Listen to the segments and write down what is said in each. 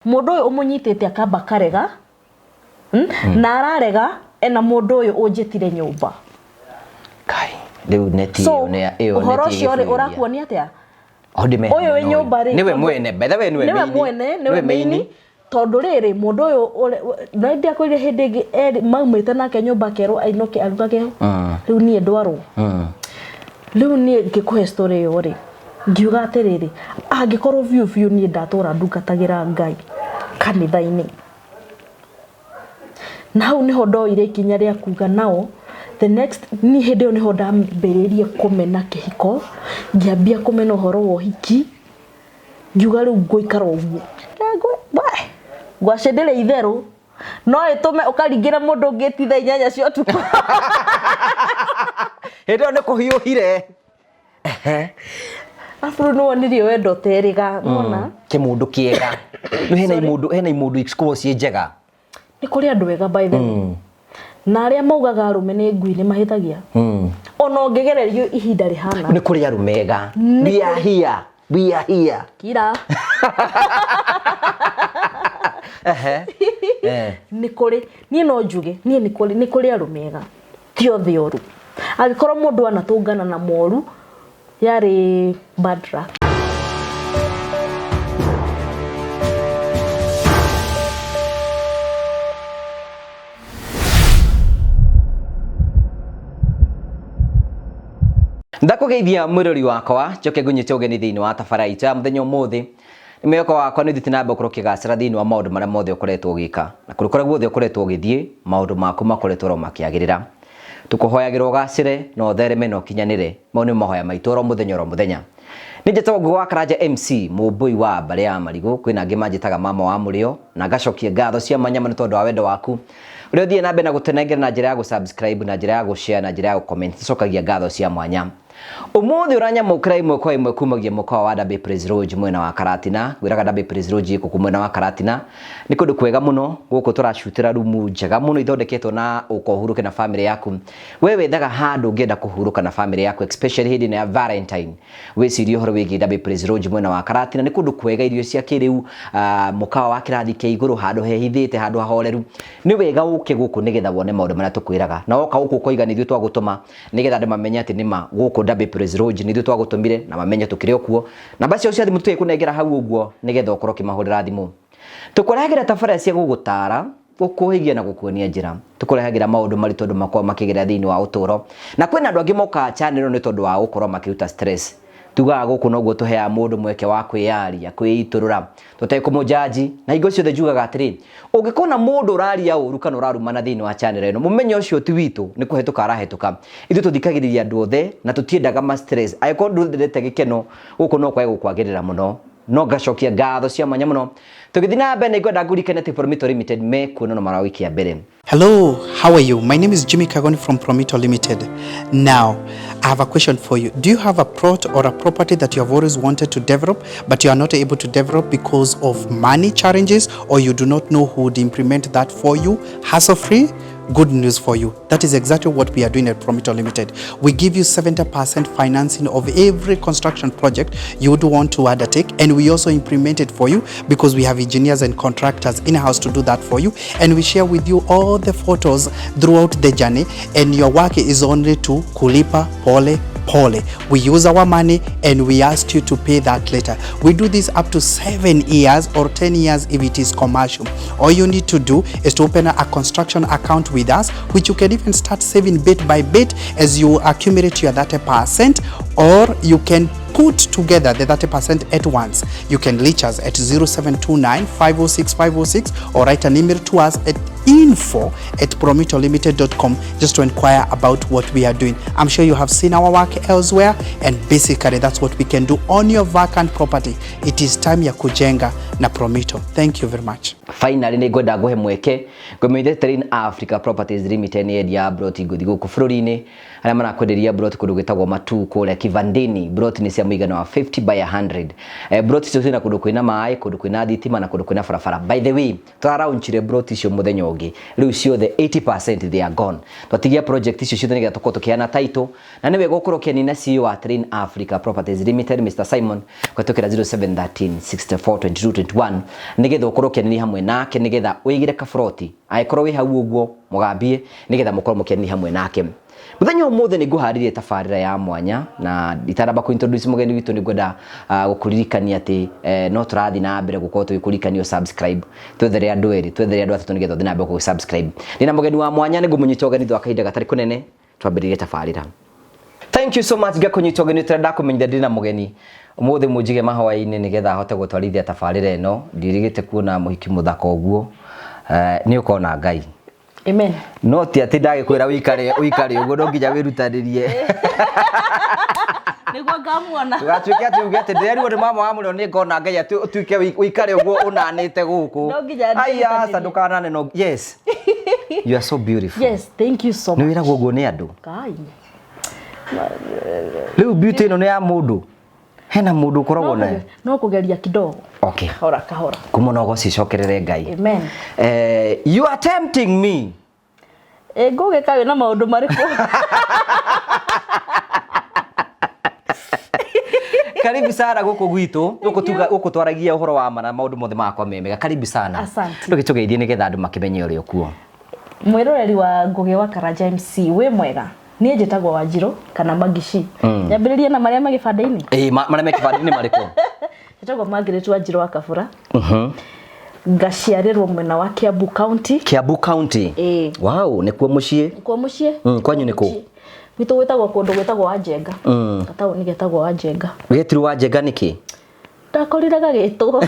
Mũndũ ũyũ ũmũnyitĩte akamba karega, Na ararega ena mũndũ ũyũ ũnjĩtire nyũmba. Kai, rĩu neti So ĩyo nĩ ĩyo ũhoro neti ũcio rĩ, ĩgĩbũithia. ũrakuonia atĩa? O ndĩme Ũyũ wĩ nyũmba rĩ, nĩwe tondũ- mwene, by the way nĩwe nĩwe main. Mwene, nĩwe main, tondũ rĩrĩ mũndũ ũyũ na ndiakwĩrire hĩndĩ ĩngĩ erĩ maumĩte nake nyũmba akerwo ainũke arugage. Rĩu niĩ ndwarwo. Rĩu niĩ ngĩkũhe story ĩyo rĩ, ngiuga atĩrĩrĩ, angĩkorwo biũ biũ niĩ ndatũra ndungatagĩra Ngai kanitha-inĩ, na hau nĩho ndoire ikinya rĩa kuga nao the next, niĩ hĩndĩ ĩyo nĩho ndambĩrĩirie kũmena kĩhiko, ngĩambia kũmena ũhoro wa ũhiki, ngiuga rĩu ngũikara ũguo. Ngwacĩ ndĩrĩ itherũ, no ĩtũme ũkaringĩra mũndũ ũngĩ ti thaa 8 cia ũtukũ. Hĩndĩ ĩyo nĩ kũhiũhire. Arabu rĩu nĩwonirie wendo ũterĩga, nĩwona? Kĩmũndũ kĩega. Nĩ hena imũndũ, hena imũndũ ikoragwo ciĩ njega. Nĩ kũrĩ andũ ega, by the way. Na arĩa maugaga arũme nĩ ngui nĩ mahĩtagia. Ona ũngĩgererio ihinda rĩhana. Nĩ kũrĩ arũme ega. We are here. We are here. Kira. Ehe. Eh. Nĩ kũrĩ, niĩ no njuge, niĩ nĩ kũrĩ arũme ega. Ti othe oru. Angĩkorwo mũndũ anatũngana na moru, yarĩ bad luck. Ndakũgeithia mwĩrori wakwa, njoke ngũnyite ũgeni thĩinĩ wa tabara itũ ya mũthenya ũmũthĩ. Nĩ mwĩhoko wakwa nĩ ũthiĩte na mbere gũkorwo ũkĩgacĩra thĩinĩ wa maũndũ marĩa mothe ũkoretwo ũgĩka, na kũrĩ kũrĩa guothe ũkoretwo ũgĩthiĩ, maũndũ maku makoretwo oro makĩagĩrĩra. Tũkũhoyagĩra ũgacĩre na ũthereme na ũkinyanĩre. Mau nĩ mahoya maitũ oro mũthenya oro mũthenya. Nĩ njĩtagwo Ngugi wa Karanja MC, mũmbũi wa mbarĩ ya Marigũ. Kwĩna angĩ manjĩtaga mama wa mũrĩo, na ngacokia ngatho cia mwanya mũno tondũ wa wendo waku ũrĩa ũthiĩ na mbere na gũtũnengera na njĩra ya gũ-subscribe, na njĩra ya gũ-share, na njĩra ya gũ-comment. Tũcokagia ngatho cia mwanya. Ũmũthĩ ũranyamũkĩra ĩmwe kwa ĩmwe kumagia mũkawa wa Derby Praise Lodge mwena wa Karatina. Ngwĩraga Derby Praise Lodge ĩ gũkũ mwena wa Karatina. Nĩ kũndũ kwega mũno, gũkũ tũracutĩra rumu njega mũno ithondeketwo na ũka ũhurũke na famĩlĩ yaku. We wethaga handũ ũngĩenda kũhurũka na famĩlĩ yaku, especially hĩndĩ ĩno ya Valentine. Wĩcirie ũhoro wĩgiĩ Derby Praise Lodge mwena wa Karatina. Nĩ kũndũ kwega, irio cia kĩrĩu, mũkawa wa kĩrathi kĩa igũrũ, handũ hehithĩte, handũ hahoreru. Nĩ wega ũke gũkũ nĩgetha wone maũndũ marĩa tũkwĩraga. Na woka gũkũ ũkoiga nĩ ithuĩ twagũtũma, nĩgetha andũ mamenye atĩ nĩma gũkũ Derby Praise Lodge nĩ ithuĩ twagũtũmire, na mamenye tũkĩrĩ o kuo. Namba ciao cia thimũ tũgĩkũnengera hau ũguo nĩgetha ũkorwo ũkĩmahũrĩra thimũ. Tũkũrehagĩra tabarĩra cia gũgũtara, gũkũhĩgia na gũkuonia njĩra. Tũkũrehagĩra maũndũ maritũ andũ makoragwo makĩgerera thĩinĩ wa ũtũũro. Na kwĩna andũ angĩ mokaga channel ĩno nĩ tondũ wa gũkorwo makĩruta stress. Tugaga gũkũ noguo tũheaga mũndũ mweke wa kwĩyaria, kwĩitũrũra, tũtekũmũjaji. Na hingo ciothe njugaga atĩrĩ, ũngĩkona mũndũ ũraria ũru kana ũrarumana thĩinĩ wa channel ĩno, mũmenye ũcio ti witũ, nĩ kũhetũka arahĩtũka. Ithuĩ tũthikagĩrĩria andũ othe na tũtiendaga ma stress. Angĩkorwo ndwendete gĩkeno, gũkũ no kwage gũkwagĩrĩra mũno. No ngacokia ngatho cia mwanya mũno. Tũgĩthiĩ na mbere, nĩ ngwenda ngũririkanie atĩ Promito Limited mekuo na no marawiki mbere. Hello, how are you? My name is Jimmy Kagoni from Promito Limited. Now, I have a question for you. Do you have a plot or a property that you have always wanted to develop, but you are not able to develop because of money challenges, or you do not know who would implement that for you hassle-free? Good news for you. That is exactly what we are doing at Promito Limited. We give you 70% financing of every construction project you would want to undertake, and we also implement it for you because we have engineers and contractors in-house to do that for you, and we share with you all the photos throughout the journey, and your work is only to kulipa pole pole. We use our money and we ask you to pay that later. We do this up to 7 years or 10 years if it is commercial. All you need to do is to open a construction account with us, which you can even start saving bit by bit as you accumulate your 30%, or you can put together the 30% at once. You can reach us at 0729 506 506 or write an email to us at info@promitolimited.com just to inquire about what we are doing. I'm sure you have seen our work elsewhere, and basically that's what we can do on your vacant property. It is time ya kujenga na Promito. Thank you very much. Finally nĩ ngwenda ngũhe mweke ngũmenyithie Terrain Africa Properties Limited nĩ endia broti ngũthi gũkũ bũrũri-inĩ arĩa marakwenderia broti kũndũ gwĩtagwo Matuu kũrĩa Kivandini. Broti nĩ cia mũigana wa 50 by 100. Broti icio ciĩna kũndũ kwĩna maĩ, kũndũ kwĩna thitima na kũndũ kwĩna barabara. By the way, tũraraunchire broti icio mũthenya ũngĩ, rĩu ciothe 80% they are gone. Twatigia project icio ciothe nĩgetha tũkorwo tũkĩheana title na nĩ wega ũkorwo ũkĩanina CEO wa Terrain Africa Properties Limited Mr Simon kũhetũkĩra 0713 64 22 21 nĩgetha ũkorwo ũkĩanĩria hamwe nake nĩgetha ũigĩre kaburoti angĩkorwo wĩ hau ũguo mũgambie nĩgetha mũkorwo mũkĩanĩria hamwe nake. Mũthenya ũmũthĩ nĩ ngũharĩrie tabarĩra ya mwanya na itanamba kũ introduce mũgeni witũ nĩ ngwenda gũkũririkania atĩ no tũrathiĩ na mbere gũkorwo tũgĩkũririkania subscribe, twethere andũ erĩ, twethere andũ atatũ nĩgetha ũthiĩ na mbere gũ subscribe. Ndĩna mũgeni wa mwanya nĩ ngũmũnyita ũgeni thutha wa kahinda gatarĩ kũnene twambĩrĩrie tabarĩra. Thank you so much ngakũnyita ũgeni ũtarenda ndakũmenyithia ndĩna mũgeni ũmũthĩ mũnjige mahoya-inĩ nĩgetha ahote gũtwarithia tabarĩra ĩno. Ndirĩgĩte kuona mũhiki mũthaka ũguo, nĩ ũkona Ngai. Amen. No ti atĩ ndagĩkwĩra wĩikare wĩikare ũguo, no nginya wĩrutanĩrie. Nĩguo ngamuona. Ndũgatuĩke atĩ uge atĩ ndĩrerirwo nĩ mama wa mũrĩo nĩ ngona Ngai atĩ ũtuĩke wĩikare ũguo ũnanĩte gũkũ. No nginya Aya, aca ndĩrutanĩrie. ndũkanane no. Yes. You are so beautiful. Yes, thank you so Nĩ much. wĩragwo ũguo nĩ andũ. Ngai. Rĩu beauty ĩno nĩ ya mũndũ. Hena mũndũ ũkoragwo nayo. No kũgeria kidogo. Okay. Kahora kahora. Kuma no gũcicokerere Ngai. Amen. You are tempting me. Ĩ ngũgĩka wĩna maũndũ marĩkũ? Karibu sana gũkũ gwitũ, gũkũ tuga gũkũ twaragia ũhoro wa ma na maũndũ mothe makwa me mega. Karibu sana. Asante. Ndũgĩtũgeithie nĩgetha andũ makĩmenye ũrĩa ũkuo. Mwĩroreri wa Ngũgĩ wa Karanja MC wĩ mwega. Niĩ njĩtagwo Wanjirũ kana Magici. Nyambĩrĩrie na marĩa me gĩbandĩ-inĩ. Ĩĩ, marĩa me kĩbandĩ-inĩ marĩkũ? Njĩtagwo Margaret Wanjirũ wa Kabura. Ngaciarĩrwo mwena wa Kiambu County. Kiambu County. Ĩĩ. Wow, nĩkuo mũciĩ? Nĩkuo mũciĩ. Kwanyu nĩ kũ? Gwitũ gwĩtagwo kũndũ gwĩtagwo Wanjenga. Gataũni getagwo Wanjenga. Getirwo Wanjenga nĩkĩ? Ndakorire gagĩtwo.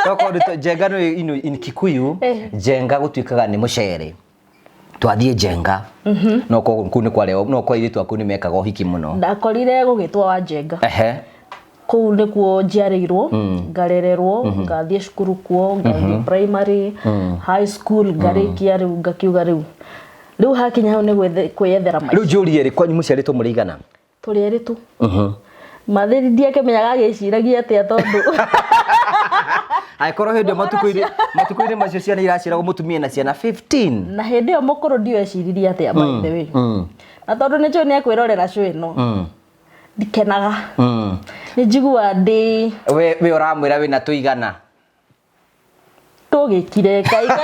Tokorwo Njenga nĩ in Kikuyu, Njenga gũtuĩkaga nĩ mũcere. Twathiĩ Njenga. No kũu nĩ kwarĩ, no kwa airĩtu aku nĩ mekaga ũhiki mũno. Ndakorire gũgĩtwo Wanjenga. Kũu nĩkuo njiarĩirwo, ngarererwo, ngathiĩ cukuru kuo, ngathiĩ primary, high school, ngarĩkia rĩu ngakiuga rĩu. Rĩu hakinya hau nĩ kwĩyethera maica. Rĩu njũrie rĩ, kwanyu mũciarĩtwo mũrĩ aigana? Tũrĩ erĩ tu. Mathĩri ndiakĩmenyaga agĩciragia atĩa tondũ. Angĩkorwo hĩndĩ ĩyo matukũ-inĩ macio ciana iraciaragwo mũtumia na ciana 15. Na hĩndĩ ĩyo mũkũrũ ndiũĩ eciririe atĩa by the way. Na tondũ nĩ njũĩ nĩ ekwĩrorera show ĩno. Ndikenaga. Nĩ njiguaga ndĩ. We ũramwĩra wĩna tũigana? Tũgĩkire kaiga.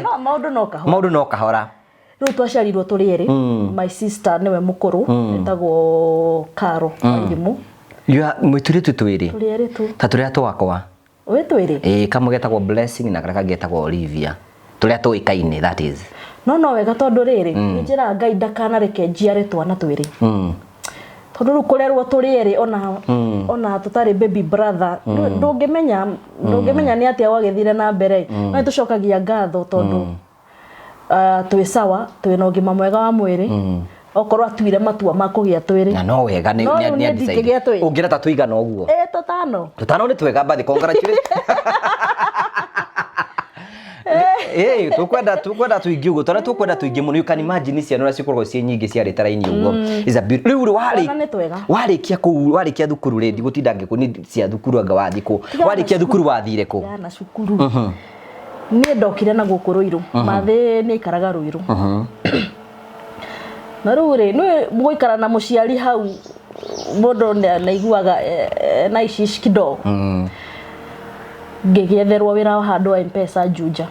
No maũndũ no kahora. Maũndũ no kahora. Rĩu twaciarirwo tũrĩ erĩ. My sister nĩwe mũkũrũ, etagwo Caro Wairimũ. Mwĩturĩtu twĩrĩ? Tũrĩ erĩ tu. Ta tũrĩa twakwa. Wĩ twĩrĩ? Ĩĩ, kamwe getagwo Blessing na karĩa kangĩ getagwo Olivia. Tũrĩa tũĩkaine, that is. No wega tondũ rĩrĩ, nĩ njĩraga Ngai ndakanareke njiare twana twĩrĩ. Tondũ rĩu kũrerwo tũrĩ erĩ ona tũtarĩ baby brother, ndũngĩmenya nĩ atĩa gwagĩthire na mbere. No nĩtũcokagia ngatho tondũ twĩ sawa, twĩna ũgima mwega wa mwĩrĩ. Okorwo atuire matua ma kũgĩa twĩrĩ. Na no wega No rĩu nĩ niĩ decide. ndingĩgĩa twĩrĩ. Ũngĩra ta tũigana ũguo? Ĩ, tũtano. Tũtano nĩ twega, bathi, congratulations. Ĩ, tũkwenda tũingĩ ũguo, twana tũkwenda tũingĩ mũno. You can imagine ciana ũrĩa cikoragwo ciĩ nyingĩ ciarĩte raini ũguo. Is a beauty. Rĩu rĩ, Twana nĩ twega. warĩkia kũu, warĩkia thukuru rĩ, ndigũtinda ngĩkũ, nĩ cia thukuru anga wathiĩ kũ? Tigana na Warĩkia thukuru wathire kũ? Tigana na cukuru. Niĩ ndokire na gũkũ Ruiru. Mathĩ nĩ aikaraga Ruiru. Na rĩu rĩ, nĩ gũikara na mũciari hau mũndũ nĩ aiguaga na ici kidogo. Ngĩgĩetherwo wĩra wa handũ wa M-Pesa Juja.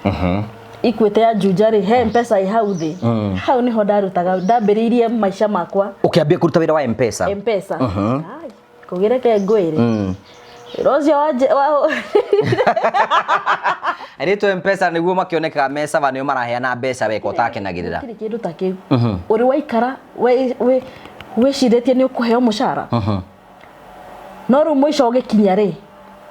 Equity ya Juja rĩ, he M-Pesa ĩ hau thĩ. Hau nĩho ndarutaga, ndambĩrĩirie maica makwa. Ũkĩambia kũruta wĩra wa M-Pesa? M-Pesa. Ai, kũgĩreke ngwĩre. Wĩra ũcio wa wa Airĩtu a M-Pesa nĩguo makĩonekaga me sawa, nĩo maraheana mbeca weka ũtakenagĩrĩra. Gũtirĩ kĩndũ ta kĩu. Ũrĩ waikara, wĩcirĩtie nĩ ũkũheo mũcara. No rĩu mũico ũgĩkinya rĩ,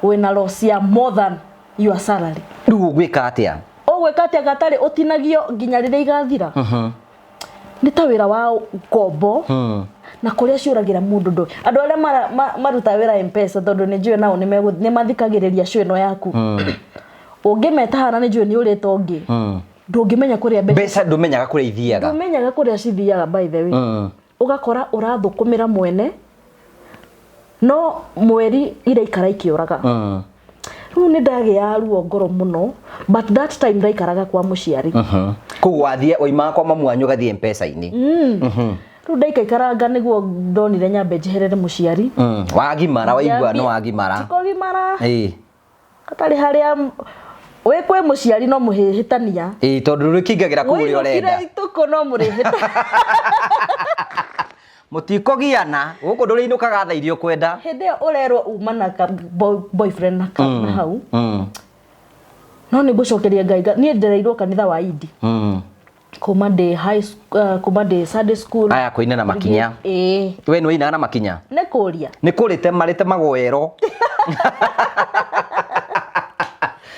wĩna loss ya more than your salary. Rĩu ũgwĩka atĩa? Ũgwĩka atĩa gatarĩ ũtinagio nginya rĩrĩa igathira? Nĩ ta wĩra wa ngombo. Na kũrĩa ciũragĩra mũndũ ndũĩ. Andũ arĩa marutaga wĩra Mpesa, tondũ nĩ njũĩ nao nĩ mathikagĩrĩria show ĩno yaku, ũngĩmeta haha na nĩ njũĩ nĩ ũrĩte ũngĩ, ndũngĩmenya kũrĩa mbeca Mbeca ndũmenyaga kũrĩa ithiaga. Ndũmenyaga kũrĩa cithiaga, by the way. Ũgakora ũrathũkũmĩra mwene, no mweri iraikara ikĩũraga. Rĩu nĩ ndagĩaga ruo ngoro mũno, but that time ndaikaraga kwa mũciari. Koguo wathiĩ waimaga kwa mamu wanyu ũgathiĩ Mpesa-inĩ. Rĩu ndaikaikaranga nĩguo ndonire nyambe njeherere mũciari. Wagimara, waigua nĩ wagimara. Tikũgimara. Ĩĩ. Hatarĩ harĩa wĩ kwĩ mũciari no mũhĩtania. Ĩĩ, tondũ rũkingagĩra kũu ũrĩa ũrenda. Wĩinũkire itukũ no mũrĩhĩta. Mũtikũgiana gũkũ, ndũrĩinũkaga thaa iria ũkwenda. Hĩndĩ ĩyo ũrerwo uma na ka boyfriend na ka na hau. No nĩ ngũcokeria Ngai niĩ ndereirwo kanitha wa Indi kuma ndĩ high kuma ndĩ Sunday school. Aya kũina na makinya. Ĩĩ. We nĩ wainaga na makinya? Nĩ kũria. Nĩ kũrĩte marĩte magoero.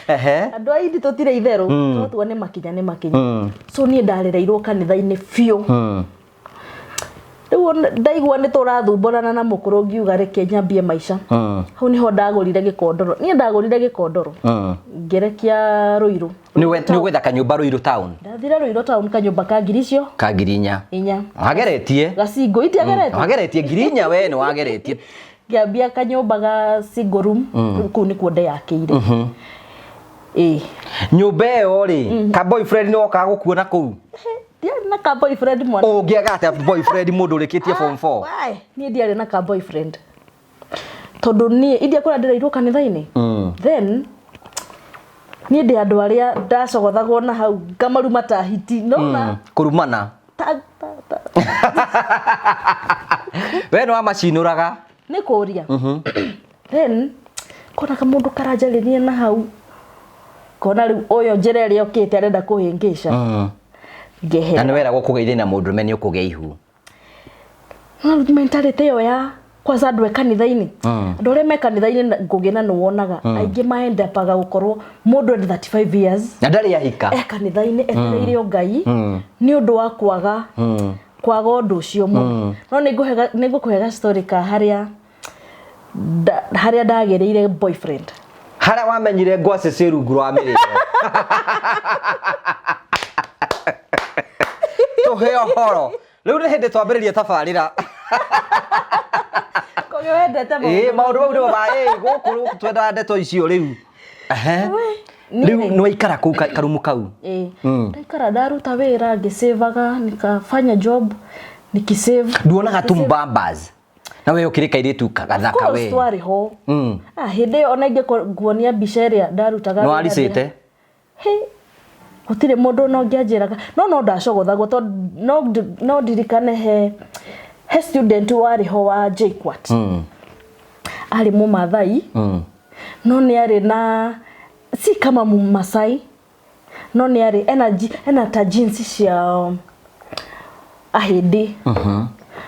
Ehe. Andũ a Indi tũtirĩ itherũ, no tuone makinya nĩ makinya. So niĩ ndarereirwo kanitha-inĩ biũ. Rĩu ndaigua nĩ tũrathumbũrana na mũkũrũ, ngiuga reke nyambie maica. Hau niho ndagũrire gĩkondoro. Niĩ ndagũrire gĩkondoro, ngĩrekia Rũirũ. Nĩ ũgwetha kanyũmba Rũirũ town? Ndathire Rũirũ town, kanyũmba ka ngiri icio Ka 4,000. 4. Wageretie. Gacingo itiageretie. Wageretie 4,000, we nĩ wageretie. Ngĩambia kanyũmba ga single room. Rĩu kũu nĩkuo ndeyakĩire, ĩĩ. Nyũmba ĩyo rĩ, ka boyfriend nĩ wokaga gũkuona kũu? Ndiarĩ na ka boyfriend, mwana. Ũngĩaga atĩa boyfriend mũndũ ũrĩkĩtie form 4? Why? Niĩ ndiarĩ na ka boyfriend tondũ niĩ india kũrĩa ndĩreirwo kanitha-inĩ. Then niĩ ndĩ andũ arĩa ndacogothagwo na hau ngamaruma ta hiti nona. Kũrumana. Ta, ta, ta. We nĩ wamacinũraga. Nĩ kũria. Then kona kamũndũ karanjarĩria na hau, kona rĩu ũyũ njĩra ĩrĩa okĩte arenda kũhĩngĩca. Na Ngehera. Nĩ weragwo kũgeithania na mũndũrũme nĩ ũkũgĩa ihu. No mentality ĩyo ya kwanza andũ e kanitha-inĩ, andũ arĩa me kanitha-inĩ ngũgĩ na nĩ wonaga aingĩ maendapaga gũkorwo mũndũ ena 35 years Na ndarĩ ahika. E kanitha-inĩ etereire o Ngai nĩ ũndũ wa kwaga ũndũ ũcio mũno. No nĩ ngũkũhe ga story ka harĩa harĩa ndagĩrĩire boyfriend. Harĩa wamenyire ngwacĩ ciĩ rungu rwa mĩrĩo. Tũhe ũhoro. Rĩu nĩ hĩndĩ twambĩrĩria tabarĩra. Kũgĩ wendete Ĩĩ, maũndũ mau nĩmo ma ĩĩ gũkũ rĩu twendaga ndeto icio rĩu. Ehe. Rĩu nĩ waikara kũu karumu kau? Ĩĩ, ndaikara, ndaruta wĩra ngĩsavaga, nikafanya job nikisave. Nduonaga tu mbambas na we ũkĩrĩ kairĩtu kagathaka Course we? twarĩ ho. Ah, hĩndĩ ĩyo ona ingĩkuonia mbica ĩrĩa ndarutaga Nĩ wĩra. waricĩte? Hĩ, gũtirĩ mũndũ ona ũngĩanjĩraga, no ndacogothagwo tondũ no ndirikane he student warĩ ho wa JKUAT, arĩ Mũmathai, no nĩ arĩ na si kama Mũmasai, no nĩ arĩ ena ta jeans cia Ahĩndĩ.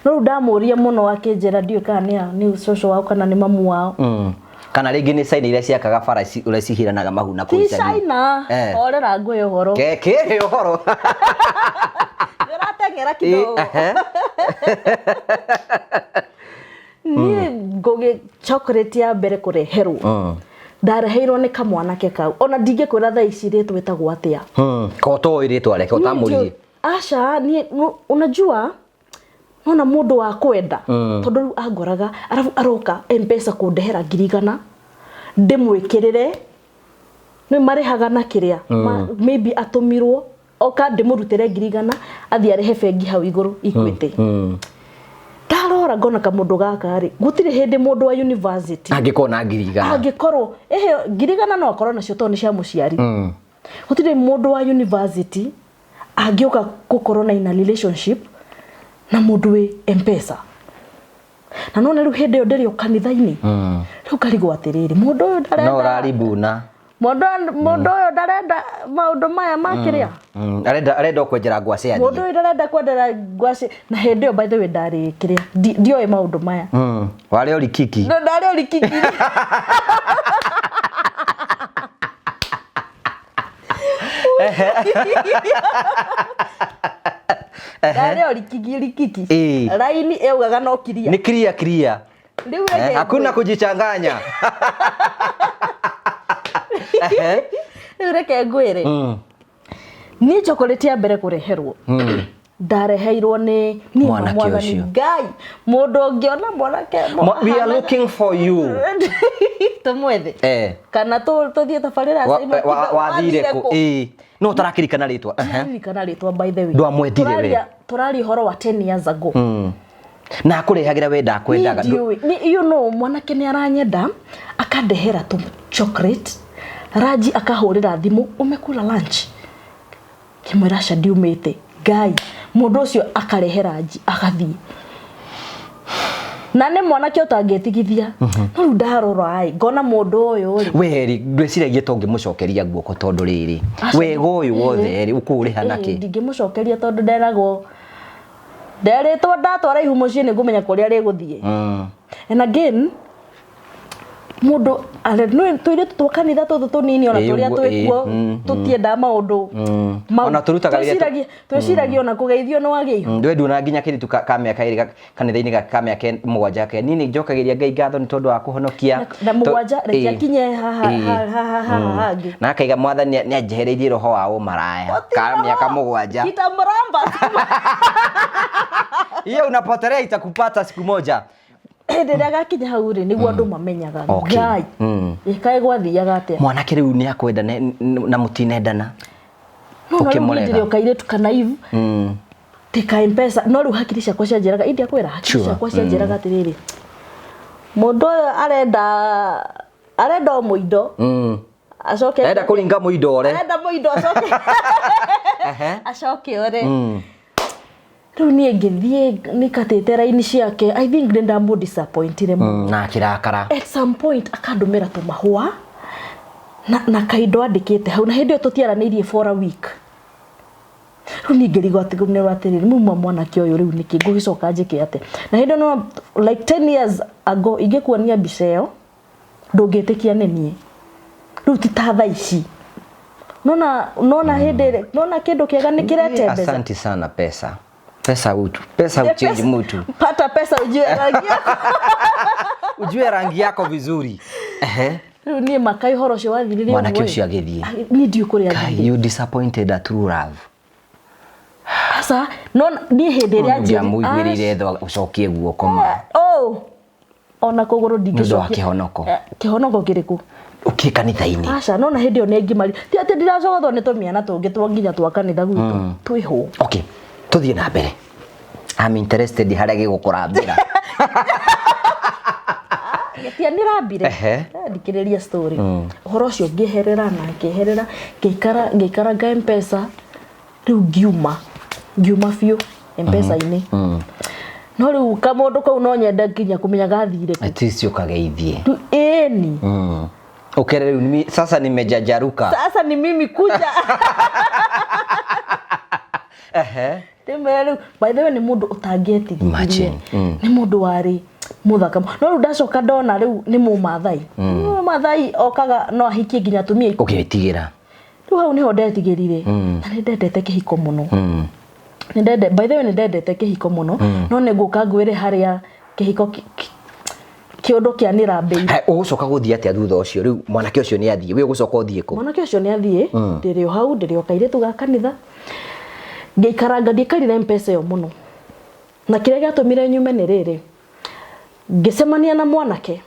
No rĩu ndamũria mũno akĩnjĩra ndiũĩ kana nĩ cũcũ wao kana nĩ mamu wao. Kana rĩngĩ nĩ China iria ciakaga bara ũrĩa cihiranaga mahu na Ti kũu icagi. China. Horera ngũhe ũhoro. Kĩhe ũhoro. Ũrateng'era kidogo. Niĩ ngũgĩ chocolate ya mbere kũreherwo ndareheirwo nĩ kamwanake kau, ona ndingĩkwĩra thaa ici rĩtwa ĩtagwo atĩa. Ko toĩ rĩtwa rĩake ũtamũririe? Aca, niĩ unajua nona mũndũ wa kwenda, tondũ rĩu angoraga arabu aroka Mpesa kũndehera 100,000 ndĩmwĩkĩrĩre, nĩ marĩhaga na kĩrĩa maybe atũmirwo oka ndĩmũrutĩre 100,000 athiĩ arĩhe bengi hau igũrũ Equity. Ndarora ngona kamũndũ gaka rĩ, gũtirĩ hĩndĩ mũndũ wa university Angĩkorwo na 100,000. Angĩkorwo ehe 100,000 no akorwo nacio tondũ nĩ cia mũciari. Gũtirĩ mũndũ wa university angĩũka gũkorwo na ina relationship na mũndũ wĩ Mpesa. Na nona rĩu hĩndĩ ĩyo ndĩrĩ o kanitha-inĩ, rĩu ngarigwo atĩrĩrĩ, mũndũ ũyũ No ndarenda ũraribuna. Mũndũ ũyũ ndarenda maũndũ maya ma kĩrĩa. Arenda kwenjera ngwacĩ Mũndũ athiĩ. ũyũ ndarenda kwendera ngwacĩ. Na hĩndĩ ĩyo, by the way, ndarĩ kĩrĩa, ndioĩ maũndũ maya. Warĩ orikiki. No, ndarĩ orikiki. Ndarĩ o rikiki rikiki. Ĩĩ. Raini ĩugaga no kiria. Nĩ clear clear. Rĩu Eh, reke hakuna kujichanganya. Ehe. Rĩu reke ngwĩre. Niĩ chocolate ya mbere kũreherwo ndareheirwo nĩ niĩ Mwanake mwathani ũcio. Ngai mũndũ ũngĩona mwanake We are looking for you. Tũmwethe Eh. kana tũthiĩ tabarĩra ya Simon Kibe, Wathire kũ? Ĩĩ. No ũtarakĩrikana rĩtwa. Ehe. Ndirikana rĩtwa, by the way. Ndwamwendire we. Tũraria ũhoro wa 10 years ago. Na akũrehagĩra we ndakwendaga. Niĩ ndiũĩ. Mwanake nĩ aranyenda, akandehera tũ chocolate ranji, akahũrĩra thimũ, "Umekula lunch?" Ngĩmwĩra, "Aca, ndiumĩte." Ngai, mũndũ ũcio akarehe ranji agathiĩ, na nĩ mwanake ũtangĩtigithia. No rĩu ndarora ĩ, ngona mũndũ ũyũ rĩ, We rĩ, ndwĩciragia to ũngĩmũcokeria guoko, tondũ rĩrĩ, Aca. wega ũyũ wothe rĩ, ũkũũrĩha nakĩ? Ndingĩmũcokeria tondũ nderagwo, nderĩtwo ndatwara ihu mũciĩ nĩ ngũmenya kũrĩa rĩgũthiĩ. And again, mũndũ tũirĩtu twa kanitha tũtũ tũnini, ona Ĩĩ, tũrĩa ũguo, twĩkuo, ĩĩ, tũtiendaga maũndũ Ona tũrutaga wĩra twĩciragia ona kũgeithio nĩ wagĩa ihu. Ndwe nduona nginya kĩritu ka mĩaka 2 kanitha-inĩ ka mĩaka 7 ke niĩ nĩ njokagĩria Ngai ngatho nĩ tondũ wa kũhonokia. Na 7, reke akinye haha haha haha hangĩ. Na akaiga, "Mwathani nĩ anjehereirie roho wa ũmaraya," ka mĩaka 7. Kitamramba. Hiyo unapotelea itakupata siku moja. Hĩndĩ ĩrĩa gakinya hau rĩ, nĩguo andũ mamenyaga. Ngai, ĩkaĩ gwathiaga atĩa? Mwanake rĩu nĩ akwenda na mũtinendana. No na rĩu niĩ Ũkĩmũrega. ndĩrĩ o kairĩtu kanaivu tika Mpesa, no rĩu hakiri ciakwa cianjĩraga, india kwĩra hakiri ciakwa cianjĩraga atĩrĩrĩ, mũndũ ũyũ arenda o mũindo acoke. Arenda kũringa mũindo ore. Arenda mũindo acoke acoke ore. Rĩu niĩ ngĩthiĩ nikatĩte raini ciake. I think nĩ ndamũ disappointire mũno. Na akĩrakara. At some point akandũmĩra tũmahũa na kaindo andĩkĩte hau, na hĩndĩ ĩyo tũtiaranĩirie for a week. Rĩu niĩ ngĩrigwo atĩ nĩ atĩrĩrĩ, muma mwanake ũyũ rĩu nĩkĩ ngũgĩcoka njĩke atĩa? Na hĩndĩ ĩyo no like 10 years ago, ingĩkuonia mbica ĩyo ndũngĩtĩkia nĩ niĩ. Rĩu ti ta thaa ici, nona hĩndĩ ĩrĩa nona kĩndũ kĩega nĩ kĩrete mbeca. Asante sana pesa. Pesa utu pesa uchange mtu. Pata pesa ujue rangi yako. Ujue rangi yako vizuri. Ehe. Rĩu niĩ makai ũhoro ũcio wathirire Mwanake ũguo ĩ. ũcio agĩthiĩ. Niĩ ndiũĩ kũrĩa Kai, athire. you disappointed a true love. Aca, no niĩ hĩndĩ ĩrĩa Ndĩamũiguĩrĩire tha ũcokie guoko ma. Oh, ona kũgũrũ Nĩ ũndũ wa ndingĩcokia. kĩhonoko. Eh, kĩhonoko kĩrĩkũ? Ũkĩ kanitha-inĩ. Aca, no na hĩndĩ ĩyo nĩ ngimari, ti atĩ ndiracogothwo nĩ tũmĩana tũngĩ twa nginya twa kanitha gwitũ twĩhũ. Okay, tũthiĩ na mbere. I'm interested harĩa gĩgũkũrambĩra. Gĩtianĩrambire. Thikĩrĩria story. Ũhoro ũcio ngĩherera na ngĩherera, ngĩikara ngĩikaranga Mpesa. Rĩu ngiuma biũ Mpesa-inĩ. No rĩu kamũndũ kau no nyende nginya kũmenya gathire kũ. At least ũkageithie. Rĩu ĩni. Ukere rĩu sasa nimejajaruka. Sasa ni mimi kuja. Ndĩmwĩre rĩu, by the way, nĩ mũndũ ũtangĩetigithirie. Imagine. Nĩ mũndũ warĩ mũthaka, no rĩu ndacoka ndona rĩu nĩ mũmathai. Mũmathai okaga no ahikie nginya atumia 10. Ũgĩtigĩra. Rĩu hau nĩho ndetigĩrire, na nĩ ndendete kĩhiko mũno. Nĩ ndende, by the way, nĩ ndendete kĩhiko mũno, no nĩ ngũka ngwĩre harĩa kĩhiko kĩũndũ kĩanĩrambĩire. Hai, ũgũcoka gũthiĩ atĩa thutha ũcio? Rĩu mwanake ũcio nĩ athiĩ, we ũgũcoka ũthiĩ kũ? Mwanake ũcio nĩ athiĩ, ndĩrĩ o hau, ndĩrĩ o kairĩtu ga kanitha. Ngĩikaranga, ndiaikarire Mpesa ĩyo mũno, na kĩrĩa gĩatũmire nyume nĩ rĩrĩ, ngĩcemania na mwanake.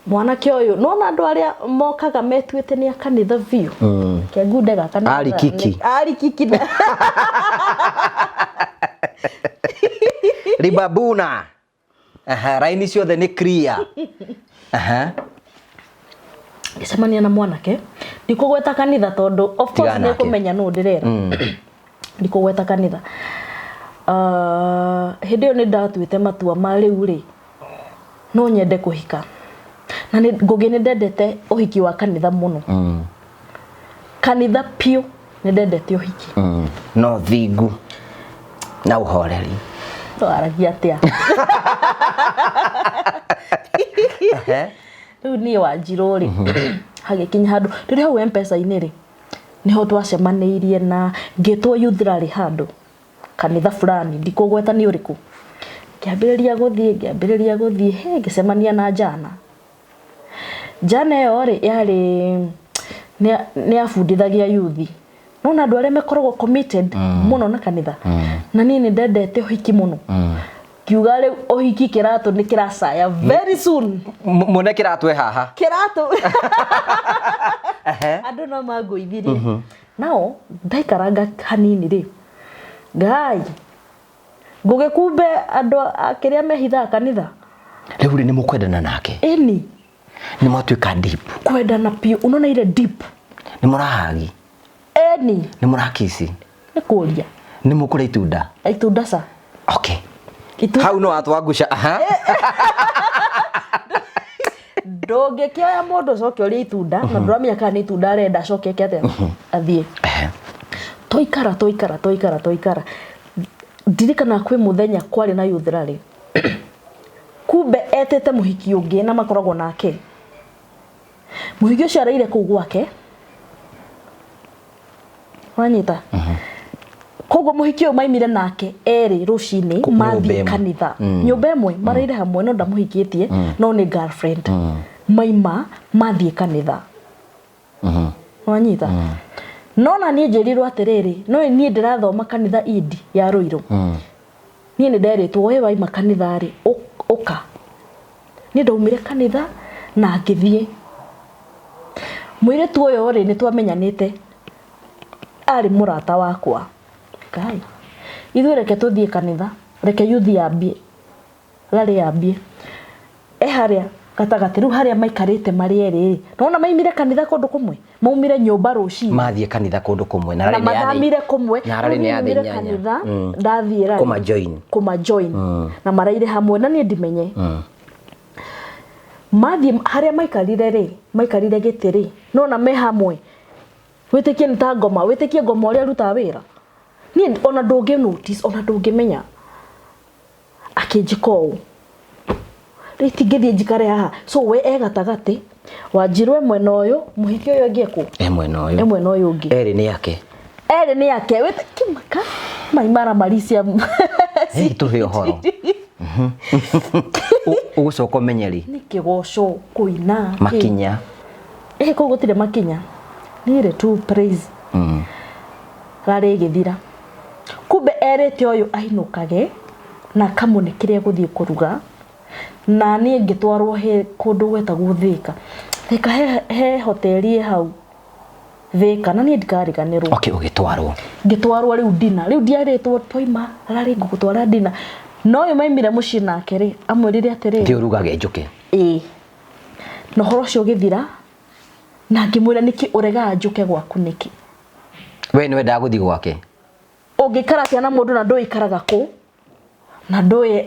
Mwanake ũyũ, nona andũ arĩa mokaga metuĩte nĩ a kanitha biũ, kĩangunde ga kanitha. Ari kiki. Ari kiki. Ribabuna. Aha, raini ciothe nĩ clear. Aha. Ngĩcemania na mwanake, ndikũgweta kanitha tondũ of course Tiga nake. nĩ kũmenya nũ ndĩrera. Ndikũgweta kanitha. Hĩndĩ ĩyo nĩ ndatuĩte matua ma rĩu rĩ, no nyende kũhika, na nĩ Ngũgĩ nĩ ndendete ũhiki wa kanitha mũno. Kanitha piũ, nĩ ndendete ũhiki. No thingu na ũhoreri. Twaragia atĩa? Rĩu niĩ Wanjirũ rĩ, hagĩkinya handũ rĩrĩa hau Mpesa-inĩ rĩ, Niho twacemanĩirie na ngĩtwo youth rally handũ kanitha fulani, ndikũgweta nĩ ũrĩkũ. Ngĩambĩrĩria gũthiĩ, ngĩambĩrĩria gũthiĩ, he ngĩcemania na njana. Njana ĩyo rĩ, yarĩ nĩ yabundithagia youth. Nona andũ arĩa makoragwo committed mũno na kanitha. Na niĩ nĩ ndendete ũhiki mũno. Ngiuga rĩu ũhiki kĩratũ nĩ kĩracaya very soon. Muone kĩratũ e haha. Kĩratũ. Andũ no mangũithirie. Nao ndaikaranga hanini rĩ, Ngai, ngũgĩkumbe andũ a kĩrĩa mehithaga kanitha. Rĩu rĩ, nĩ mũkwendana nake? Ĩni. Nĩ mwatuĩka deep? Kwendana biũ, unaona ile deep. Nĩ mũrahagi? Ĩni. Nĩ mũrakici? Nĩ kũria. Nĩ mũkũrĩa itunda? Itunda ca. Okay. Itunda. Hau no atwangusha. Aha. Ndũngĩkĩoya mũndũ ũcoke ũrĩe itunda na ndũramenya kana nĩ itunda arenda acoke eke atĩa athiĩ. Twaikara twaikara twaikara twaikara, ndirikanaga kwĩ mũthenya kwarĩ na youth rally, kumbe etĩte mũhiki ũngĩ na makoragwo nake. Mũhiki ũcio araire kũu gwake, wanyita? Koguo mũhiki ũyũ maimire nake erĩ rũcinĩ mathiĩ kanitha, nyũmba ĩmwe maraire hamwe, no ndamũhikĩtie, no nĩ girlfriend. Maima mathiĩ kanitha, wanyita? No na niĩ njĩrirwo atĩrĩrĩ, no niĩ ndĩrathoma kanitha indi ya Ruiru. Niĩ nĩ nderĩtwo we waima kanitha rĩ, ũka. Niĩ ndaumire kanitha na ngĩthiĩ. Mũirĩtu ũyũ rĩ, nĩ twamenyanĩte, arĩ mũrata wakwa. Ngai, ithuĩ reke tũthiĩ kanitha, reke youth yambie, rally yambie. E harĩa gatagatĩ, rĩu harĩa maikarĩte marĩ erĩ rĩ, nĩwona maimire kanitha kũndũ kũmwe, maumire nyũmba rũcinĩ. Mathiĩ kanitha kũndũ kũmwe. Na mathamire kũmwe. Na rally nĩ ya thaa inyanya. Kanitha, ndathiĩ rally. Kũma join. Kũma join. Na maraire hamwe, na niĩ ndimenye. Mathiĩ harĩa maikarire rĩ, maikarire gĩtĩ rĩ, nĩwona me hamwe. Wĩtĩkie nĩ ta ngoma, wĩtĩkie ngoma ũrĩa arutaga wĩra. Niĩ ona ndũngĩ notice, ona ndũngĩmenya. Akĩnjĩka ũũ. Rĩu itingĩthiĩ njikare haha. So we e gatagatĩ, Wanjirũ e mwena ũyũ, mũhiki ũyũ ũngĩ ekũ? E mwena ũyũ. E mwena ũyũ ũngĩ. Erĩ nĩ ake. Erĩ nĩ ake. Wĩtĩkie maka mai mara cia. Hihi tũhe ũhoro. Ũgũcoka ũmenye rĩ? Nĩ kĩgoco, kũina. Makinya. Ĩĩ kũu gũtirĩ makinya. Nĩ rĩ tu praise. Rarĩ ĩgĩthira. Kumbe erĩte ũyũ ainũkage na akamũne kĩrĩa egũthiĩ kũruga. Na niĩ ngĩtwarwo he kũndũ gwetagwo Thĩka. Thĩka he hoteli ĩ hau Thĩka, na niĩ ndikariganĩrwo. Okay, ũgĩtwarwo. Ngĩtwarwo rĩu dinner. Rĩu ndiarĩtwo twaima rarĩ ngũgũtwara dinner. Na ũyũ maimire mũciĩ nake rĩ, amwĩrire atĩrĩrĩ. Thiĩ ũrugage njũke. Ĩĩ. Na ũhoro ũcio ũgĩthira, na ngĩmwĩra nĩkĩ ũregaga njũke gwaku nĩkĩ? We nĩ wendaga gũthiĩ gwake? Ũngĩikara atĩa na mũndũ na ndũĩ aikaraga kũ, na ndũĩ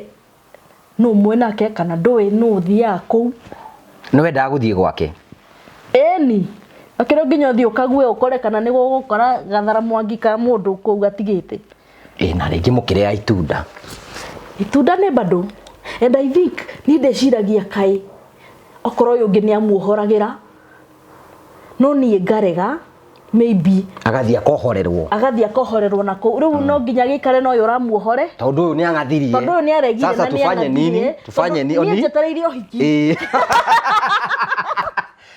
nũ mwĩ nake, kana ndũĩ nũ ũthiaga kũu. Nĩ wendaga gũthiĩ gwake? Ĩni. Akĩrĩ nginya ũthiĩ ũkague ũkore kana nĩ gũgũkora gathara mwangi ka mũndũ kũu atigĩte. Ĩ na rĩngĩ mũkĩrĩa itunda. Itunda nĩ bado. And I think niĩ ndĩciragia kaĩ okorwo ũyũ ũngĩ nĩ amuohoragĩra, no niĩ ngarega, maybe agathiĩ akohorerwo, agathiĩ akohorerwo na kũu. Rĩu no nginya gĩikare na ũyũ ũramuohore, tondũ ũyũ nĩ ang'athirie, tondũ ũyũ nĩ aregire. Sasa na nĩ tufanye nini? ang'athirie. Tufanye Tondũ nini? Niĩ njetereire ũhiki. Ĩĩ.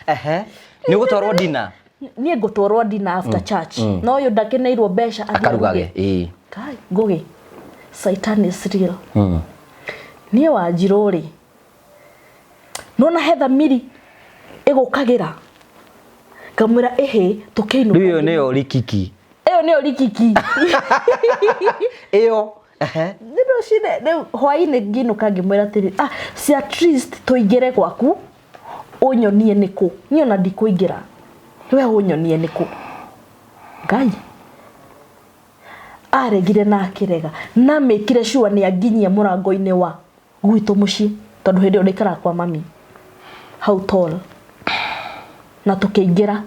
Ehe, nĩ ũgũtwarwo dinner. Niĩ ngũtwarwo dinner after church, no ũyũ ndakeneirwo mbeca athiĩ akarugage. aruge. Ĩĩ. Kai, Ngũgĩ, Satan is real. Niĩ Wanjirũ rĩ, nona he thamiri ĩgũkagĩra, ngamwĩra ĩhĩ, tũkĩinũka. Rĩu ĩyo nĩyo rikiki. Ĩyo nĩyo rikiki. Ĩyo, ehe. Nĩ rũcinĩ rĩu, hwainĩ ngĩinũka ngĩmwĩra atĩrĩ, ah, si at least tũingĩre gwaku ũnyonie nĩkũ, niĩ ona ndikũingĩra, we ũnyonie nĩkũ. Ngai aregire na akĩrega na mĩkire sure nĩ anginyia mũrango-inĩ wa gwitũ mũciĩ, tondũ hĩndĩ ĩyo ndaikaraga kwa mami hau tall. Na tũkĩingĩra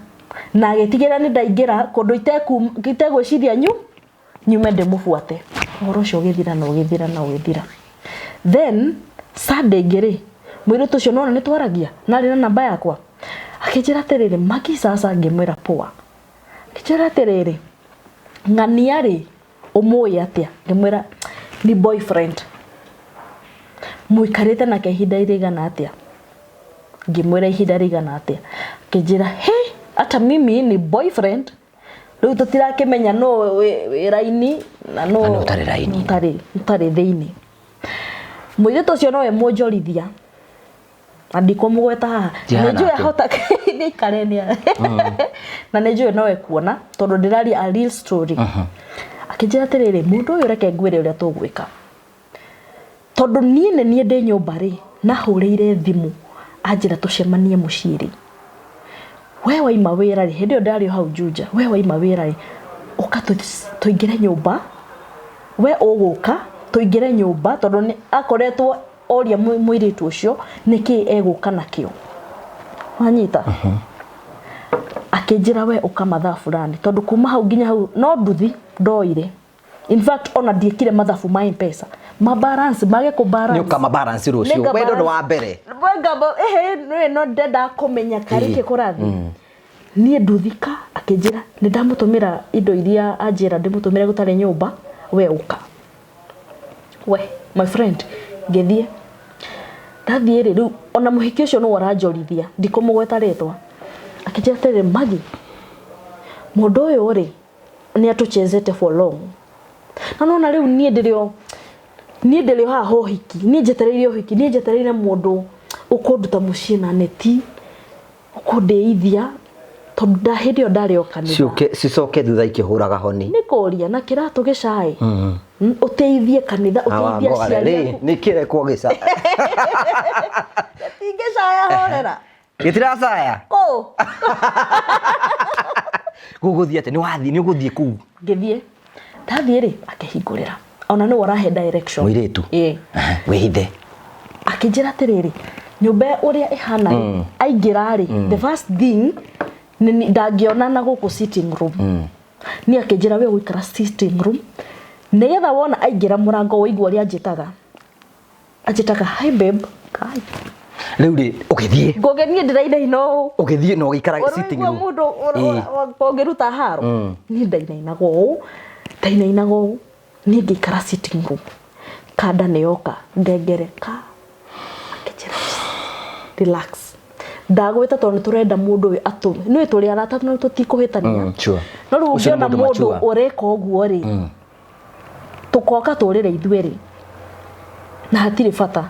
na agĩtigĩra nĩ ndaingĩra kũndũ itegwĩciria nyume ndĩmũbuate. Ũhoro ũcio ũgĩthira na ũgĩthira na ũgĩthira. Then Sunday ĩngĩ rĩ, mũirĩtu ũcio nona nĩ twaragia na arĩ na namba yakwa, akĩnjĩra atĩrĩrĩ, Magi, sasa. Ngĩmwĩra poa. Akĩnjĩra atĩrĩrĩ, ng'ania rĩ, ũmũĩ atĩa? Ngĩmwĩra nĩ boyfriend. Mũikarĩte nake ihinda rĩigana atĩa? Ngĩmwĩra ihinda rĩigana atĩa. Akĩnjĩra he, hata mimi ni boyfriend. Rĩu tũtirakĩmenya nũ wĩ raini na nũ Na nũ ũtarĩ raini. Ũtarĩ thĩinĩ. Mũirĩtu ũcio nowe mũnjorithia. Na ndikũmũgweta haha. Ndihana Nĩ njũĩ atĩa? ahota nĩ aikare nĩ na nĩ njũĩ nowe kuona tondũ ndĩraria a real story. Akĩnjĩra atĩrĩrĩ, mũndũ ũyũ reke ngwĩre ũrĩa tũgwĩka. Tondũ niĩ nĩ niĩ ndĩ nyũmba rĩ, nahũrĩire thimũ anjĩra tũcemanie mũciĩ rĩ. We waima wĩra rĩ, hĩndĩ ĩyo ndarĩ o hau Juja, we waima wĩra rĩ, ũka tũingĩre nyũmba, we ũgũka tũingĩre nyũmba tondũ nĩ akoretwo oria mũirĩtu ũcio nĩkĩ egũka nakĩo. Wanyita? Akĩnjĩra we ũka mathaa fulani tondũ kuma hau nginya hau no nduthi ndoire. In fact ona ndiĩkire mathabu ma M-Pesa. Ma balance mage kũ balance. Nĩ ũkama balance rũciũ. Nĩnga Wendo nĩ balance. wa mbere. Wengamba ehe nĩ no ndendaga kũmenya karĩ Ĩĩ. kĩ kũrathiĩ. Niĩ nduthika akĩnjĩra nĩ ndamũtũmĩra indo iria anjĩra ndĩmũtũmĩre gũtarĩ nyũmba we ũka. We my friend ngĩthiĩ. Ndathiĩ rĩ rĩu ona mũhiki ũcio nĩwe ũranjorithia ndikũmũgweta rĩtwa. Akĩnjĩra atĩrĩrĩ Maggie mũndũ ũyũ rĩ nĩ atũchezete for long. Na nona rĩu niĩ ndĩrĩ o niĩ ndĩrĩ o haha ũhiki niĩ njetereire ũhiki niĩ njetereire mũndũ ũkũnduta mũciĩ na neti ũkũndĩithia tondũ nda hĩndĩ ĩyo ndarĩ o kanitha. Ciũke cicoke thutha ikĩhũraga honi. Nĩ kũria na kĩratũ gĩcaĩ. Ũteithie kanitha ũteithie aciari aku. Nĩ kĩrekwo gĩca. Gĩtingĩcaya horera. Gĩtiracaya. Kũ? Gũgũthiĩ atĩa? Nĩ wathiĩ nĩ ũgũthiĩ kũu. Ngĩthiĩ. Ndathiĩ rĩ akĩhingũrĩra. Ona nĩwe ũrahe direction. Mũirĩtu. Ĩĩ. Wĩhithe. Akĩnjĩra atĩrĩrĩ, nyũmba ũrĩa ĩhana rĩ, aingĩra rĩ, the first thing ndangĩona na gũkũ sitting room. Niĩ akĩnjĩra we ũgũikara sitting room nĩgetha wona aingĩra mũrango waigua ũrĩa anjĩtaga. Anjĩtaga hi babe. Kai. Rĩu rĩ ũgĩthiĩ. Ngũgĩ niĩ ndĩrainaina ũũ. Ũgĩthiĩ na ũgĩikara sitting Ũraigua room. mũndũ ũngĩruta haro. Niĩ ndainainaga ũũ. Ndainainaga ũũ. Niĩ ngĩikara sitting room. Kanda nĩ yoka ngengere ka. Akĩnjĩra relax. Ndagwĩta tondũ nĩ tũrenda mũndũ ũyũ atũme. Nĩũĩ tũrĩ arata no tũtikũhĩtania. Sure. No rĩu Ũcio nĩ ũngĩona mũndũ mũndũ mature. ũreka ũguo rĩ, tũkoka tũrĩre ithuerĩ. Na hatirĩ bata.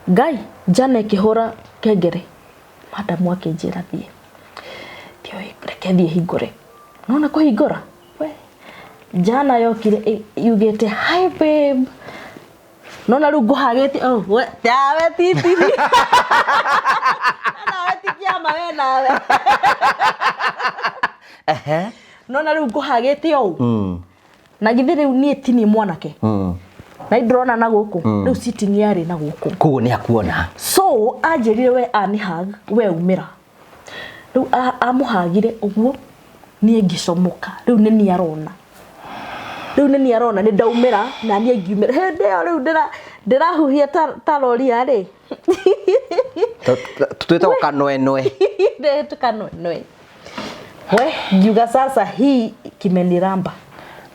Ngai, Jana ĩkĩhũra kengere. Madamu akĩnjĩra thiĩ. Thiĩ reke thiĩ hingũre. Nona kũhingũra? We. Jana yokire yugĩte hi babe. Nona rĩu ngũhagĩte oh we tawe titi. Nawe ti kĩama we nawe. Ehe. Nona rĩu ngũhagĩte ũũ. Na githĩ rĩu niĩ ti niĩ mwanake. Na ndĩrona na gũkũ. Rĩu sitting yarĩ na gũkũ. Koguo nĩ akuona. So anjĩrire we anihug we umĩra. Rĩu amũhagire ũguo niĩ ngĩcomoka. Rĩu nĩ niĩ arona. Rĩu nĩ niĩ arona nĩ ndaumĩra na niĩ ngiumĩra. Hĩndĩ ĩyo rĩu ndĩrahuhia ta roria rĩ. Twĩtagwo kanwenwe. Ndĩtũ kanwenwe. We ngiuga sasa hii kimeniramba.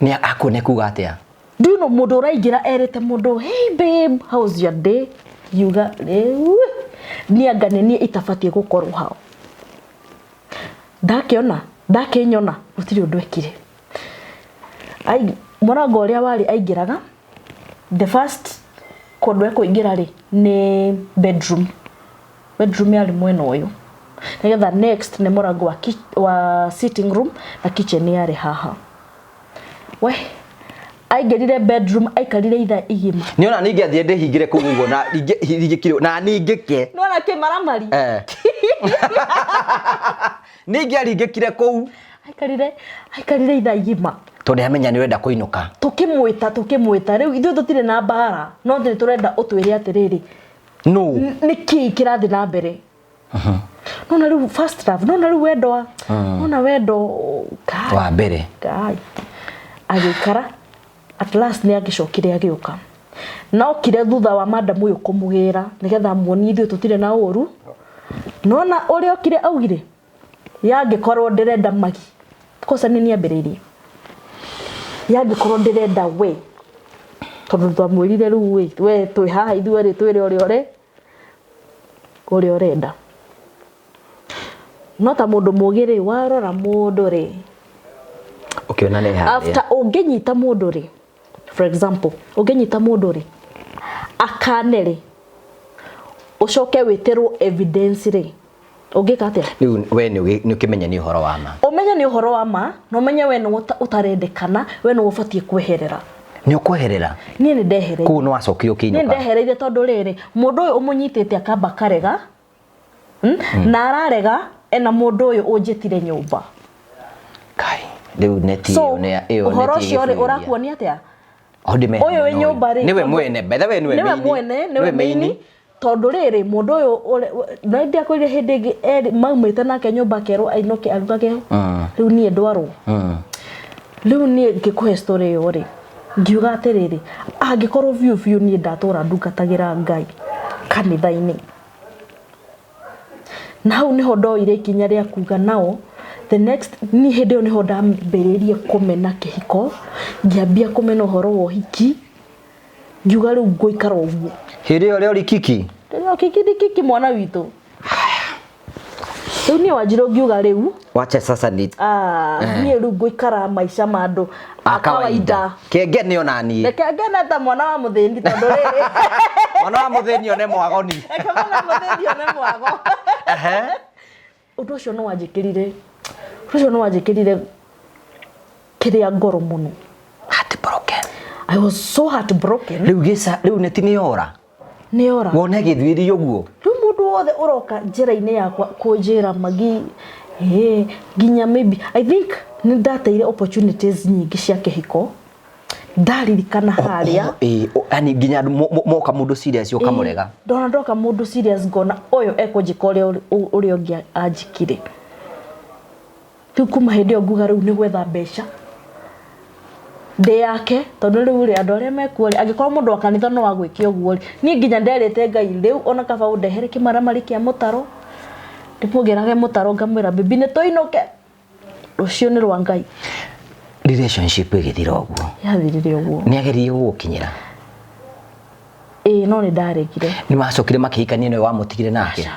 Nĩ akuone kuga atĩa? Do you know mũndũ ũraingĩra erĩte mũndũ hey babe how's your day? Ngiuga rĩu niĩ anga nĩ niĩ itabatiĩ gũkorwo hau. Ndakĩona, ndakĩnyona gũtirĩ ũndũ ekire. Mũrango ũrĩa warĩ aingĩraga the first kũndũ ekũingĩra rĩ nĩ bedroom. Bedroom yarĩ mwena ũyũ. Nĩgetha next nĩ mũrango wa sitting room na kitchen yarĩ haha. We aingĩrire bedroom aikarire ithaa igima. Nĩ ona ningĩ athiĩ ndĩhingĩre kũu ũguo na hingĩkire na ningĩke. Nĩwona kĩmaramari? Ningĩ aringĩkire kũu. Aikarire ithaa igima. Tondũ amenya nĩ ũrenda kũinũka. Tũkĩmwĩta rĩu ithuĩ tũtirĩ na mbara no nĩ tũrenda ũtwĩre atĩrĩrĩ. No. Nĩkĩ kĩrathiĩ na mbere? Nona rĩu first love, nona rĩu wendo wa, nona wendo Ngai. Wa mbere. Ngai. Agĩikara at last nĩ agĩcokire agĩũka. Na okire thutha wa madam ũyũ kũmũgĩra nĩgetha amuonie ithuĩ tũtirĩ na ũru. Nona ũrĩa okire augire yangĩkorwo ndĩrenda Magi. Kosa nĩ niambĩrĩirie yangĩkorwo ndĩrenda we, tondũ twamwĩrire rĩu ĩ, we twĩ haha ithuerĩ twĩre ũrĩa ũrĩ ũrĩa ũrenda. No ta mũndũ mũgĩ rĩ, warora mũndũ rĩ, Ũkĩona nĩ harĩa. After ũngĩnyita mũndũ rĩ, for example, ũngĩnyita mũndũ rĩ, akane rĩ, ũcoke wĩtĩrwo evidence rĩ, ũngĩka atĩa? Rĩu we nĩ ũkĩmenya nĩ ũhoro wa ma. Ũmenye nĩ ũhoro wa ma, na ũmenye we nĩwe ũtarendekana, we nĩwe ũbatiĩ kweherera. Nĩ ũkweherera? Niĩ nĩ ndehereire. Koguo nĩ wacokire Niĩ ũkĩinũka? Ndehereire tondũ rĩrĩ, mũndũ ũyũ ũmũnyitĩte akamba akarega, Na ararega ena mũndũ ũyũ ũnjĩtire nyũmba. Kai, rĩu neti So ĩyo nĩ ĩyo ũhoro neti ũcio rĩ, ĩgĩbuĩria. ũrakuonia atĩa? Hau ndĩme Ũyũ wĩ nyũmba rĩ, nĩwe tondũ- mwene, by the way, nĩwe nĩwe main. Mwene, nĩwe main, tondũ rĩrĩ, mũndũ ũyũ na ndiakwĩrire hĩndĩ ĩngĩ erĩ maumĩte nake nyũmba akerwo ainũke arugage rĩu niĩ ndwarwo. Rĩu niĩ ngĩkũhe story ĩyo rĩ, ngiuga atĩrĩrĩ, angĩkorwo biũ biũ niĩ ndatũra ndungatagĩra Ngai kanitha-inĩ, na hau nĩho ndoire ikinya rĩa kuga nao the next. Niĩ hĩndĩ ĩyo nĩho ndambĩrĩirie kũmena kĩhiko, ngĩambia kũmena ũhoro wa ũhiki, ngiuga rĩu ngũikara ũguo. Hĩndĩ ĩyo rĩo kiki. Rĩo kiki ni kiki, mwana witũ. Rĩu niĩ Wanjirũ ngiuga rĩu Wacha sasa ni ah, niĩ rĩu ngũikara maica ma andũ a kawaida. Kenge nĩ ona niĩ. Reke ngene ta mwana wa mũthĩni, tondũ rĩrĩ, Mwana wa mũthĩni one mwagoni. Reke mwana wa mũthĩni one mwago. Ũndũ ũcio nĩ wanjĩkĩrire, ũndũ ũcio nĩ wanjĩkĩrire kĩrĩa ngoro mũno. Heartbroken. I was so heartbroken. Rĩu gĩca rĩu neti nĩ yora. Nĩ ora. Wone gĩthuĩri ũguo. Rĩu mũndũ wothe ũroka njĩra-inĩ yakwa kũnjĩra magi ĩ nginya maybe I think nĩ ndateire opportunities nyingĩ cia kĩhiko ndaririkana harĩa. Ĩĩ, yani nginya andũ moka mũndũ serious ũkamũrega. Ndona ndoka mũndũ serious ngona ũyũ ekũnjĩka ũrĩa ũrĩa ũngĩ anjĩkire. Rĩu kuma hĩndĩ ĩyo nguga rĩu nĩ gwetha mbeca ndĩ yake, tondũ rĩu rĩ, andũ arĩa mekuo rĩ, angĩkorwo mũndũ wa kanitha no agwĩke ũguo rĩ, niĩ nginya nderĩte Ngai rĩu ona kaba ũndehere kĩmaramari kĩa mũtaro, ndĩmũgerage mũtaro ngamwĩra, "Baby, nĩ tũinũke rũciũ nĩ rwa Ngai." Relationship ĩgĩthira ũguo. Yathirire ũguo. Nĩ ageririe gũgũkinyĩra? Ĩĩ, no nĩ ndaregire. Nĩ macokire makĩhikania nĩwe wamũtigire nake?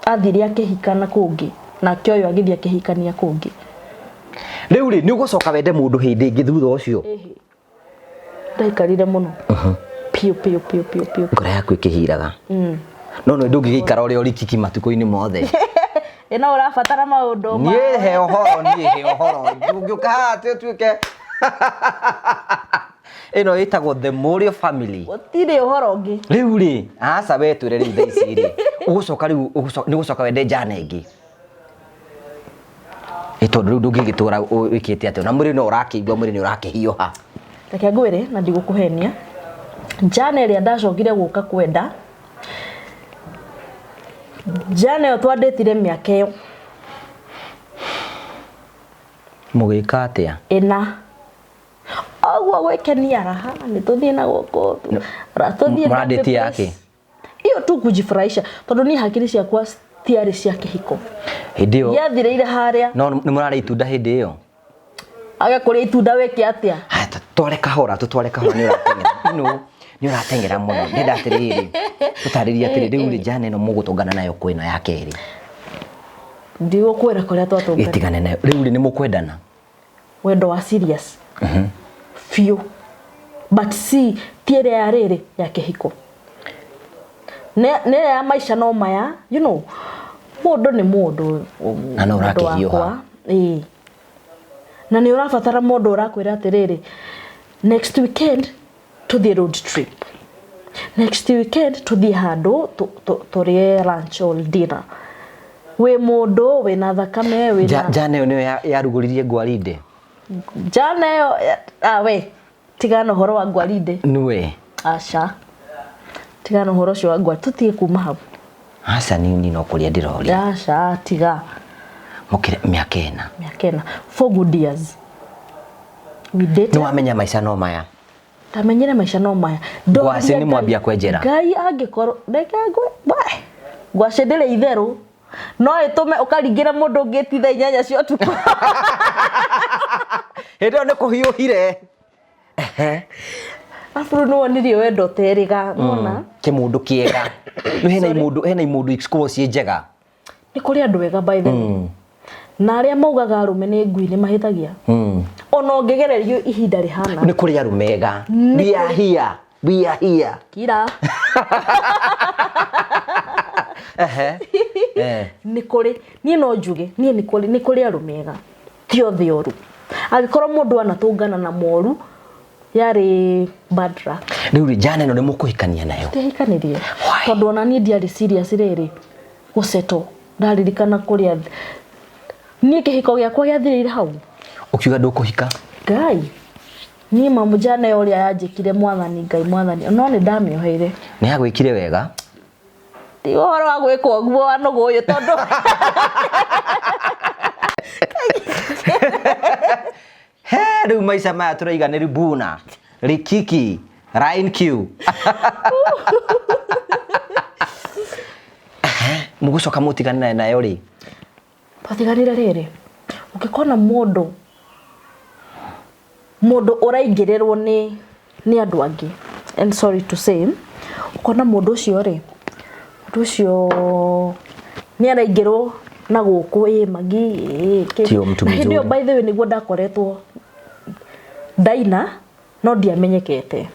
Athire akĩhikana kũngĩ, nake ũyũ agĩthiĩ akĩhikania kũngĩ. Rĩu rĩ, nĩ ũgũcoka wende mũndũ hĩndĩ ĩngĩ thutha ũcio? Ĩhĩ, ndaikarire mũno piũ piũ piũ piũ piũ. Ngoro yaku ĩkĩhiraga, no nĩ ndũngĩgĩikara ũrĩa ũrikiki matukũ-inĩ mothe. Ĩ, no ũrabatara maũndũ Niĩ he ũhoro, niĩ he ũhoro, ndũngĩũka haha atĩ ũtuĩke ĩno ĩtagwo The Morio Family. Gũtirĩ ũhoro ũngĩ. Rĩu rĩ, aca, we twĩre rĩu thaa ici rĩ, ũgũcoka rĩu nĩ ũgũcoka wende njana ĩngĩ? Ĩ tondũ rĩu ndũngĩgĩtũra wĩkĩte atĩ ona mwĩrĩ no ũrakĩigua, mwĩrĩ nĩ ũrakĩhiũha. Reke ngwĩre na ndigũkũhenia, njana ĩrĩa ndacokire gũka kwenda, njana ĩyo twandĩtire mĩaka ĩyo Mũgĩka atĩa? Ĩna ũguo gwĩkenia raha, nĩ tũthiĩ na gũkũ tũthiĩ. Mũrandĩti yake? Hiyo tu kujifurahisha, tondũ niĩ hakiri ciakwa tiarĩ cia kĩhiko. Hĩndĩ ĩyo. Gĩathirĩire harĩa. No nĩ mũrarĩa itunda hĩndĩ ĩyo? Age kũrĩa itunda wĩke atĩa? Haya, tware kahora, tũtware kahora, nĩ ũrateng'era ino, nĩ ũrateng'era mũno. Ndenda atĩrĩrĩ, tũtarĩrie atĩrĩ, rĩu rĩ, njana ĩno mũgũtũngana nayo kwĩ ĩno ya kerĩ? Ndigũkwĩra kũrĩa twatũngana. Gĩtigane nayo. Rĩu rĩ, nĩ mũkwendana? Wendo wa serious biũ, but si ti ĩrĩa ya rĩrĩ ya kĩhiko, nĩ ĩrĩa ya maica no maya, mũndũ nĩ mũndũ. Na no Mũndũ ũrakĩhiũha. wakwa, ĩĩ, na nĩ ũrabatara mũndũ ũrakwĩra atĩrĩrĩ, next weekend tũthiĩ road trip, next weekend tũthiĩ handũ tũrĩe lunch or dinner, wĩ mũndũ wĩna thakame wĩna Njana ĩyo nĩyo yarugũririe ngwarinde? Njana ĩyo, ah, we tigana ũhoro wa ngwarinde. Nĩwe? Aca, tigana ũhoro ũcio wa ngwarinde, tũtige kuma hau. Aca, ni no kũrĩa ndĩroria. Aca, tiga. Mũkĩre mĩaka 4. Mĩaka 4, 4 good years we dated. Nĩ wamenya maica no maya? Ndamenyire maica no maya. Ngwacĩ nĩ mwambia kwenjera? Ngai angĩkorwo, reke ngwe ngwacĩ ndĩrĩ itherũ, no ĩtũme ũkaringĩra mũndũ ũngĩ thaa 8 cia ũtukũ. Hĩndĩ ĩyo nĩ kũhiũhire. Arabu rĩu nĩwonirie wendo ũterĩga nona. Kĩmũndũ kĩega. Rĩu hena imũndũ, hena imũndũ ikoragwo ciĩ njega. Nĩ kũrĩ andũ ega by the way. Na arĩa maugaga arũme nĩ ngui nĩ mahĩtagia. Ona ũngĩgererio ihinda rĩhana. Nĩ kũrĩ arũme ega. We are here. We are here. Kira. Ehe. Eh. Nĩ kũrĩ, niĩ no njuge, niĩ nĩ kũrĩ, nĩ kũrĩ arũme ega. Ti othe oru. Angĩkorwo mũndũ anatũngana na moru, yarĩ bad luck. Rĩu rĩ, njana ĩno nĩ mũkũhikania nayo? Ndiahikanirie. Why? Tondũ ona niĩ ndiarĩ serious rĩrĩ gũsettle. Ndaririkana kũrĩa niĩ kĩhiko gĩakwa gĩathirĩire hau. Ũkiuga ndũkũhika? Ngai. Niĩ mamu njana ĩyo ũrĩa yanjĩkire mwathani Ngai mwathani no nĩ ndamĩoheire. Nĩ yagwĩkire wega? Ti ũhoro wa gwĩkwo ũguo wa nũgũ ũyũ tondũ He, rĩu maica maya tũraiga nĩ ribuna, rikiki, line Q. Mũgũcoka mũtigane nayo rĩ? Twatiganire rĩrĩ, ũngĩkona mũndũ mũndũ ũraingĩrĩrwo nĩ nĩ andũ angĩ, and sorry to say, ũkona mũndũ ũcio rĩ, mũndũ ũcio nĩ araingĩrwo na gũkũ ĩ magi ĩ kĩ. Tio mtu Na hĩndĩ ĩyo mzuri. by the way nĩguo ndakoretwo ndaina no ndiamenyekete.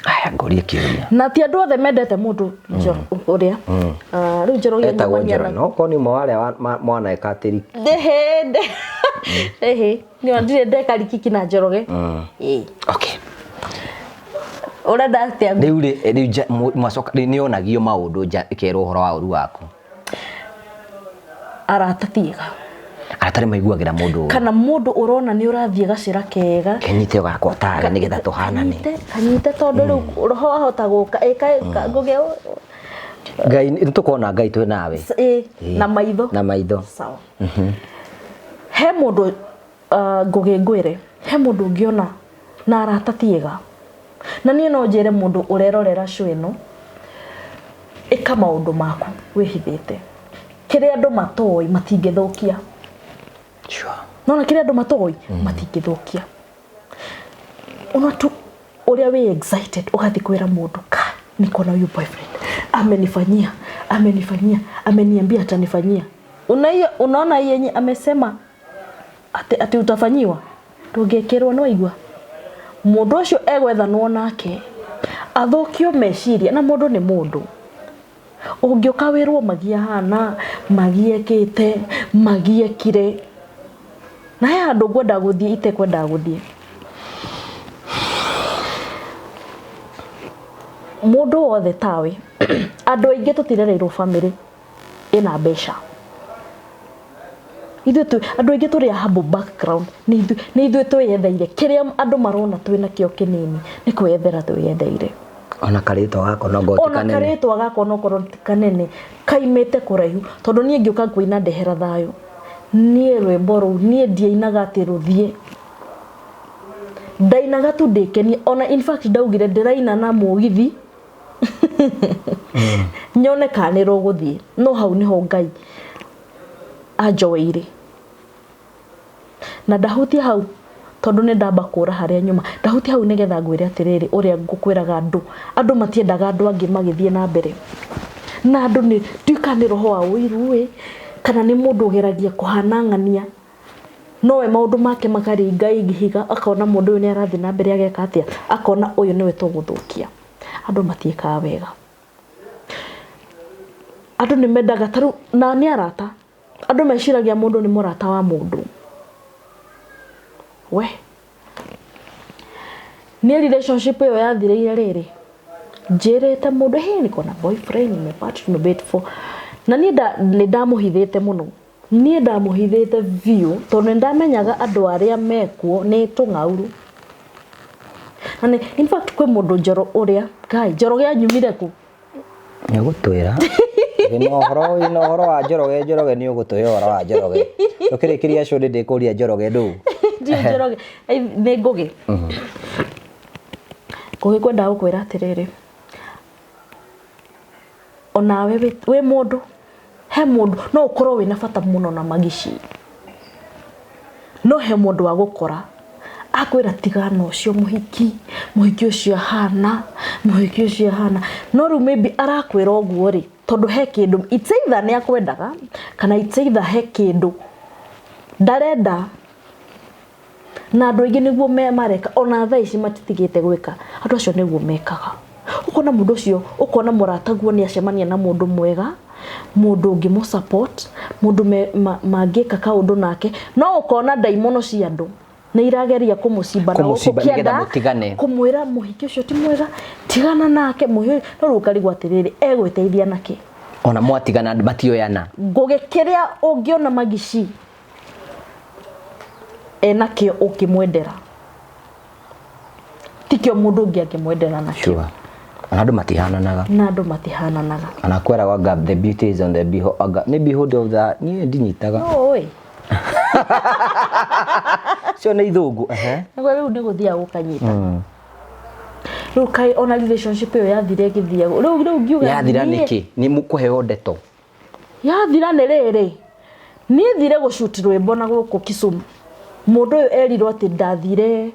Aya, ngũrie kĩũria. Na ti andũ othe mendete mũndũ ũrĩa. Ah, rĩu Njoroge Etagwo nyumania Njoroge. na No korwo nĩ ũmwe wa arĩa mwaneka atĩri. Ndĩhĩ, ndĩhĩ. Nĩ ndirĩ ndeka rikiki na Njoroge. Ĩĩ. Okay. Ũrenda atĩa? Rĩu rĩ, rĩu mwacoka rĩu nĩonagio maũndũ nja ĩkerwo ũhoro wa ũru waku. Arata ti ega. Arata nĩ maiguagĩra mũndũ ũru. Kana mũndũ ũrona nĩ ũrathiĩ gacĩra kega. Kenyite gakwa tawe nĩgetha tũhanane. Kanyite, kanyite tondũ rĩu roho wahota gũka. Ĩ, ka, ngũgĩ, Ngai, nĩ tũkona Ngai twĩ nawe. Ĩ, na maitho. Na maitho. Sawa. He mũndũ, ngũgĩ ngwĩre, he mũndũ ũngĩona na arata ti ega. Na niĩ no njĩre mũndũ ũrerorera show ĩno, ĩka maũndũ maku wĩhithĩte. Kĩrĩa andũ matoĩ matingĩthũkia. Sure. Nona kĩrĩa andũ matoĩ matingĩthũkia. Ona tu ũrĩa wĩ excited ũgathiĩ kwĩra mũndũ, ka niko na huyu boyfriend amenifanyia, amenifanyia, ameniambia atanifanyia. Unaona, unaona yenye amesema ati, ati utafanyiwa, ndũngĩkĩrwo nĩ waigua. Mũndũ ũcio egwethanwo nake athũkio meciria, na mũndũ nĩ mũndũ. Ũngĩũka wĩrwo magi ahana, magi ekĩte, magi ekire. Na he handũ ngwenda gũthiĩ itekwendaga gũthiĩ. Mũndũ wothe tawe, andũ aingĩ tũtirereirwo family ĩna mbeca. Ithuĩ andũ aingĩ tũrĩ a humble background, nĩ ithuĩ twĩyetheire kĩrĩa andũ marona twĩ nakĩo kĩnini, nĩ kwĩyethera twĩyetheire. Ona karĩtwa gako no ngoti Ona kanene. karĩtwa gako no korwo ti kanene, kaimĩte kũraihu, tondũ niĩ ngĩũka ngũina ndehera thayũ. Niĩ rwĩmbo rũu, niĩ ndiainaga atĩ rũthiĩ. Ndainaga tu ndĩkenie, ona in fact ndaugire ndĩraina na mũgithi. Nyone kana nĩ rũgũthiĩ, no hau nĩho Ngai anjoeire. Na ndahutia hau tondũ nĩ ndamba kũra harĩa nyuma. Ndahutia hau nĩgetha ngwĩre atĩrĩrĩ, ũrĩa ngũkwĩraga andũ, andũ matiendaga andũ angĩ magĩthiĩ na mbere. Na andũ nĩ, ndiũĩ kana nĩ roho wa ũiru ĩ, kana nĩ mũndũ ũgeragia kũhanang'ania. Nowe maũndũ make makaringa ihiga, akona mũndũ ũyũ nĩ arathiĩ na mbere ageka atĩa, akona ũyũ nĩwe tũgũthũkia. Andũ matiĩkaga wega. Andũ nĩ mendaga ta rĩu, na nĩ arata. Andũ meciragia mũndũ nĩ mũrata wa mũndũ. We. Niĩ relationship ĩyo yathirĩire rĩrĩ, njĩrĩte mũndũ, hey, niko na boyfriend, nimepata, tumebet for. Na niĩ nĩ ndamũhithĩte mũno. Niĩ ndamũhithĩte biũ, tondũ nĩ ndamenyaga andũ arĩa mekuo nĩ tũng'auru. Na nĩ, in fact, kwĩ mũndũ Njoro ũrĩa, Ngai, Njoroge anyumire kũ? Nĩ ũgũtwĩra. Wĩna ũhoro, wĩna ũhoro wa Njoroge, Njoroge nĩ ũgũtwĩra ũhoro wa Njoroge. Tũkĩrĩkĩria show nĩ ndĩkũria Njoroge ndũ. Ndiũĩ Njoroge, nĩ Ngũgĩ. Ngũgĩ kwendaga gũkwĩra atĩrĩrĩ, onawe wĩ mũndũ, he mũndũ, no ũkorwo wĩna bata mũno na magici. No he mũndũ wa gũkora akwĩra tigana ũcio mũhiki, mũhiki ũcio ahana, mũhiki ũcio ahana. No rĩu maybe arakwĩra ũguo rĩ, tondũ he kĩndũ, it's either nĩ akwendaga kana it's either he kĩndũ ndarenda. Na andũ aingĩ nĩguo mareka, ona thaa ici matitigĩte gwĩka, andũ acio nĩguo mekaga. Ũkona mũndũ ũcio, ũkona mũrataguo nĩ acemania na mũndũ mwega, mũndũ ũngĩmũ support, mũndũ mangĩka kaũndũ nake, no ũkona ndaimono cia andũ nĩ irageria kũmũcimba na gũkũ Kũmũcimba nĩgetha kĩanda, mũtigane. kũmwĩra mũhiki ũcio ti mwega, tigana nake, mũhiki, no rĩu ũkarigwo atĩrĩrĩ, egwĩteithia nakĩ? Ona mwatigana matioyana. Ngũgĩ kĩrĩa ũngĩona Magici enakĩo ũngĩmwendera, tikĩo mũndũ ũngĩ angĩmwendera nakĩo. Sure. Ona andũ matihananaga. Na andũ matihananaga. Ona kweragwo anga the beauty is on the behold, anga nĩ behold of the, niĩ ndinyitaga. No ũĩ. Cio nĩ ithũngũ. Ehe. Nĩguo rĩu nĩ gũthiaga gũkanyita. Rĩu kaĩ ona relationship ĩyo yathira ĩgĩthiaga. Rĩu ngiuga Yathira nĩkĩ? Nĩ mũkũheo ndeto. Yathira nĩ rĩrĩ, niĩ thire gũ shoot rwĩmbo na gũkũ Kisumu. Mũndũ ũyũ erirwo atĩ ndathire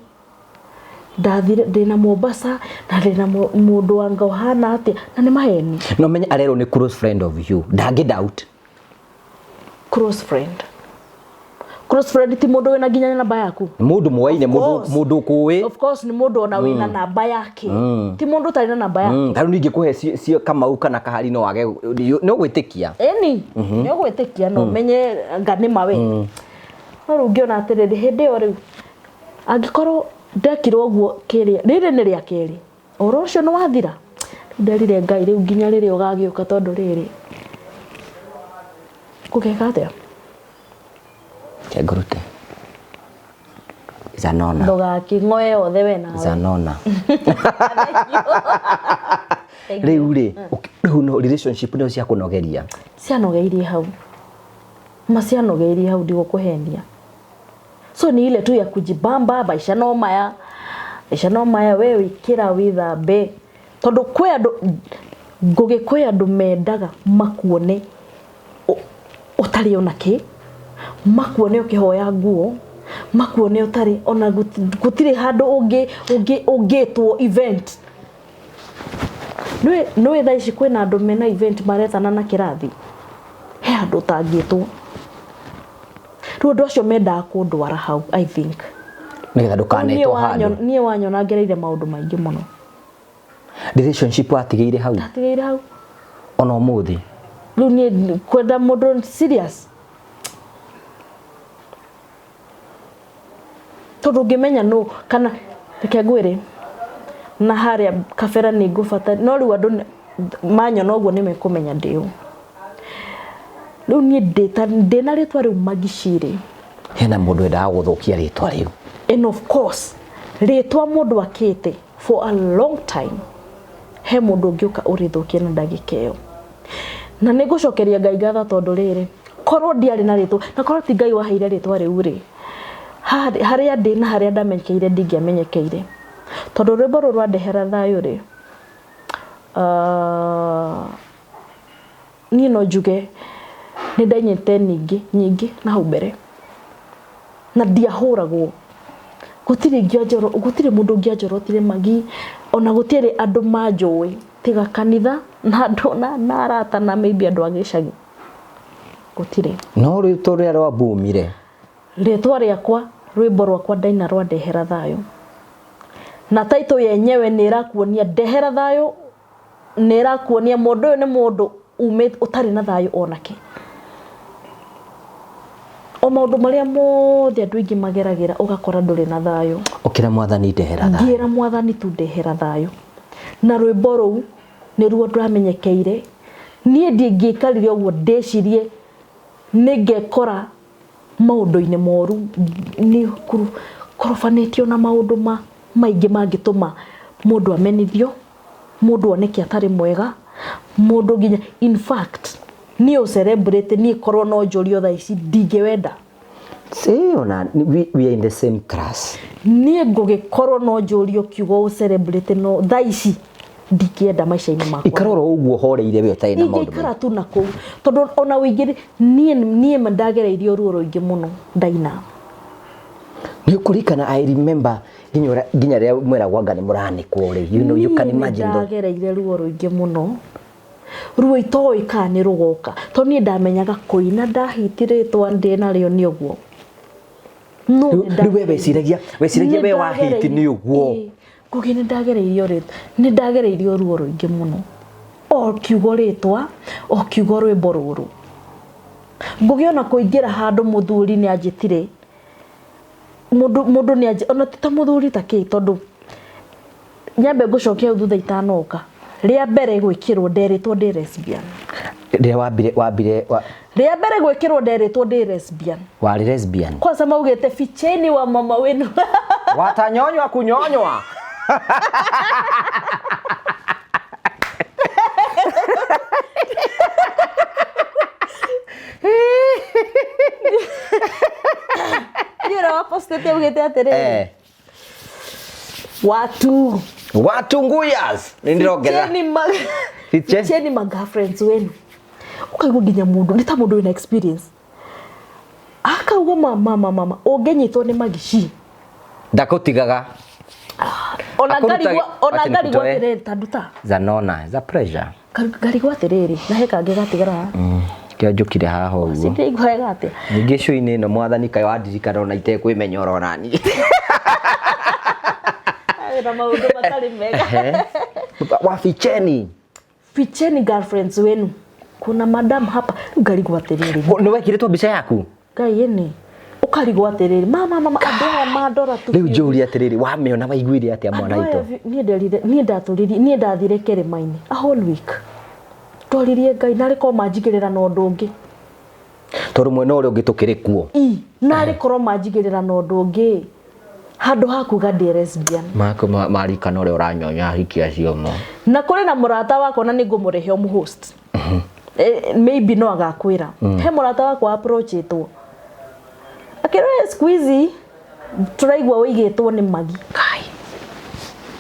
ndĩna Mombasa na ndĩna mũndũ wanga ũhana atĩa, na nĩ maheni. No menye arerwo nĩ close friend of you. Ndangĩ doubt. Close friend. Close friend ti mũndũ wĩna nginya namba yaku. Nĩ mũndũ mũwaine, mũndũ ũkũĩ. Of course nĩ mũndũ ona wĩna namba yake. Ti mũndũ ũtarĩ na namba yake. Ta rĩu ningĩ kũhe cio Kamau kana Kahari no wage, nĩ ũgwĩtĩkia. Ĩni, nĩ ũgwĩtĩkia no ũmenye anga nĩ ma we. No rĩu ngĩona atĩrĩrĩ, hĩndĩ ĩyo rĩu angĩkorwo ndekirwo ũguo kĩrĩa, rĩrĩ nĩ rĩa kerĩ, ũhoro ũcio nĩ wathira. Rĩu nderire Ngai rĩu nginya rĩrĩa ũgagĩũka tondũ rĩrĩ, ngũgeka atĩa? Reke ngũrute. Zanona. Ndũgakĩng'oe yothe we nawe. Zanona. Rĩu rĩ, rĩu no relationship nĩyo ciakũnogeria. Cianogeirie hau. Ma cianogeirie hau ndigũkũhenia. So ni ile tu ya kujibamba, maisha no maya. Maisha no maya, we wĩkĩra wĩthambe. Tondũ kwĩ andũ, ngũgĩ kwĩ andũ mendaga makuone ũtarĩ ona kĩ, makuone ũkĩhoya nguo, makuone ũtarĩ ona gũtirĩ handũ ũngĩtwo event. Nĩũĩ thaa ici kwĩna andũ mena event maretana na kĩrathi, he handũ ũtangĩtwo. Rĩu andũ acio mendaga kũndwara hau, I think. Nĩgetha ndũkanetwo handũ. Niĩ wanyona ngereire maũndũ maingĩ mũno. Relationship watigĩire hau? Ndatigĩire hau. Ona ũmũthĩ? Rĩu niĩ kwenda mũndũ serious. Tondũ ũngĩmenya nũ, kana reke ngwĩre, na harĩa kabere nĩ ngũbata, no rĩu andũ manyona ũguo nĩ mekũmenya ndĩ ũ. Rĩu niĩ ndĩna rĩtwa rĩu Magiciri. Hena mũndũ wendaga gũthũkia rĩtwa rĩu. And of course, rĩtwa mũndũ akĩte for a long time, he mũndũ ũngĩũka ũrĩthũkie na ndagĩka ĩyo. Na nĩ ngũcokeria Ngai ngatho tondũ rĩrĩ, korwo ndiarĩ na rĩtwa, na korwo ti Ngai waheire rĩtwa rĩu rĩ, harĩa ndĩ na harĩa ndamenyekeire ndingĩamenyekeire. Tondũ rwĩmbo rũrũ rwandehera thayũ rĩ, niĩ no njuge nĩ ndainyĩte nyingĩ nyingĩ na hau mbere, na ndiahũragwo. Gũtirĩ ingĩanjoro, gũtirĩ mũndũ ũngĩanjorotire magi, ona gũtirĩ andũ manjũĩ tiga kanitha na andũ na arata na maybe andũ a gĩcagi. Gũtirĩ. No rĩtwa rĩrĩa rwambumire. Rĩtwa rĩakwa, rwĩmbo rwakwa ndaina rwandehera thayũ. Na title yenyewe nĩ ĩrakuonia ndehera thayũ, nĩ ĩrakuonia mũndũ ũyũ nĩ mũndũ umĩte ũtarĩ na thayũ onake. O maũndũ marĩa mothe andũ aingĩ mageragĩra ũgakora ndũrĩ na thayũ. Ũkĩra mwathani ndehera thayũ. Ngĩra mwathani tu ndehera thayũ. Na rwĩmbo rũu nĩruo ndamenyekeire. Niĩ ndingĩikarire ũguo ndĩcirie nĩngekora maũndũ-inĩ moru, nĩ kũrobanĩtio na maũndũ maingĩ mangĩtũma mũndũ amenithio, mũndũ oneke atarĩ mwega, mũndũ nginya, in fact, niĩ ũ celebrate niĩ korwo no njũrio thaa ici ndingĩwenda. See, ona, we are in the same class. Niĩ ngũgĩkorwo no njũrio kiugo ũ celebrate no thaa ici ndingĩenda maica-inĩ makwa. Ikara oro ũguo horeire we ũtarĩ na maũndũ Ingĩikara tu na kũu tondũ ona ũingĩ niĩ ndagereirio ruo rũingĩ mũno ndaina. Nĩ ũkũririkana, I remember nginya rĩrĩa mweragwo anga nĩ mũranĩkwo rĩ, you know, you can Niĩ nĩ imagine ndagereire ruo rũingĩ mũno, ruo itoĩ kana nĩ rũgoka, tondũ niĩ ndamenyaga kũina ndahiti rĩtwa ndĩ narĩo nĩ ũguo. No Rĩu nĩ rĩu we weciragia we wahiti nĩ ũguo. Ĩĩ. Ngũgĩ nĩ ndagereirio rĩ, nĩ ndagereirio ruo rũingĩ mũno, o kiugo rĩtwa, o kiugo rwĩmbo rũrũ. Ngũgĩ ona kũingĩra handũ mũthuri nĩ anjĩtire, mũndũ nĩ anjĩ, ona ti ta mũthuri ta kĩ, tondũ nyambe ngũcokia hau thutha itanoka. Rĩa mbere gwĩkĩrwo nderĩtwo ndĩ lesbian. Rĩrĩa wambire Rĩa mbere gwĩkĩrwo nderĩtwo ndĩ lesbian. Warĩ lesbian? Kwanza maugĩte ficheni wa mama wenu. Watanyonywa kunyonywa. Niĩ ũrĩa wapostĩte augĩte atĩrĩrĩ. Watu. Watu nguyas. Nĩ ndĩrongerera. Ficheni ma Fiche? Ficheni ma girlfriends wenu. Ũkaigua nginya mũndũ nĩ ta mũndũ wĩna experience. Akauga mama mama mama ũngĩnyitwo nĩ magici. Ndakũtigaga. Ona Akũrutaga- ngarigwo, ona Acha ngarigwo nikutoe. atĩrĩrĩ, ta nduta. Zanona, za pressure. Ngarigwo atĩrĩrĩ, na he kangĩ gatigara haha. Kĩo njũkire haha ũguo. Sindaigua wega atĩa. Ningĩ cũinĩ ĩno mwathani kaĩ wandirikana ona itekwĩmenya orona niĩ. Na maũndũ matarĩ mega. Waficheni. Ficheni girlfriends wenu. Kuna madam hapa. Rĩu ngarigwo atĩrĩrĩ. Nĩ wekĩrĩtwo mbica yaku? Ngai ĩnĩ. Ũkarigwo atĩrĩrĩ, mama mama andũ aya mandora tu. Rĩu njũrie atĩrĩrĩ, wamĩona waiguire atĩa mwana Andũ aya witũ? niĩ nderire, niĩ ndatũririe, niĩ ndathire kĩrĩma-inĩ a whole week. Twaririe Ngai narĩ korwo manjigĩrĩra na ũndũ ũngĩ. Tondũ mwena ũrĩa ũngĩ tũkĩrĩ kuo. I, narĩ korwo manjigĩrĩra na ũndũ ũngĩ. Handũ ha kuga ndĩ lesbian. Maku marikana ũrĩa ũranyonya ahiki acio mo. Na kũrĩ na mũrata wakwa na nĩngũmũrehe ũmũhost. Maybe no agakwĩra. He mũrata wakwa approachĩtwo. Akĩrwo siku hizi tũraigua ũigĩtwo nĩ magi. Ngai.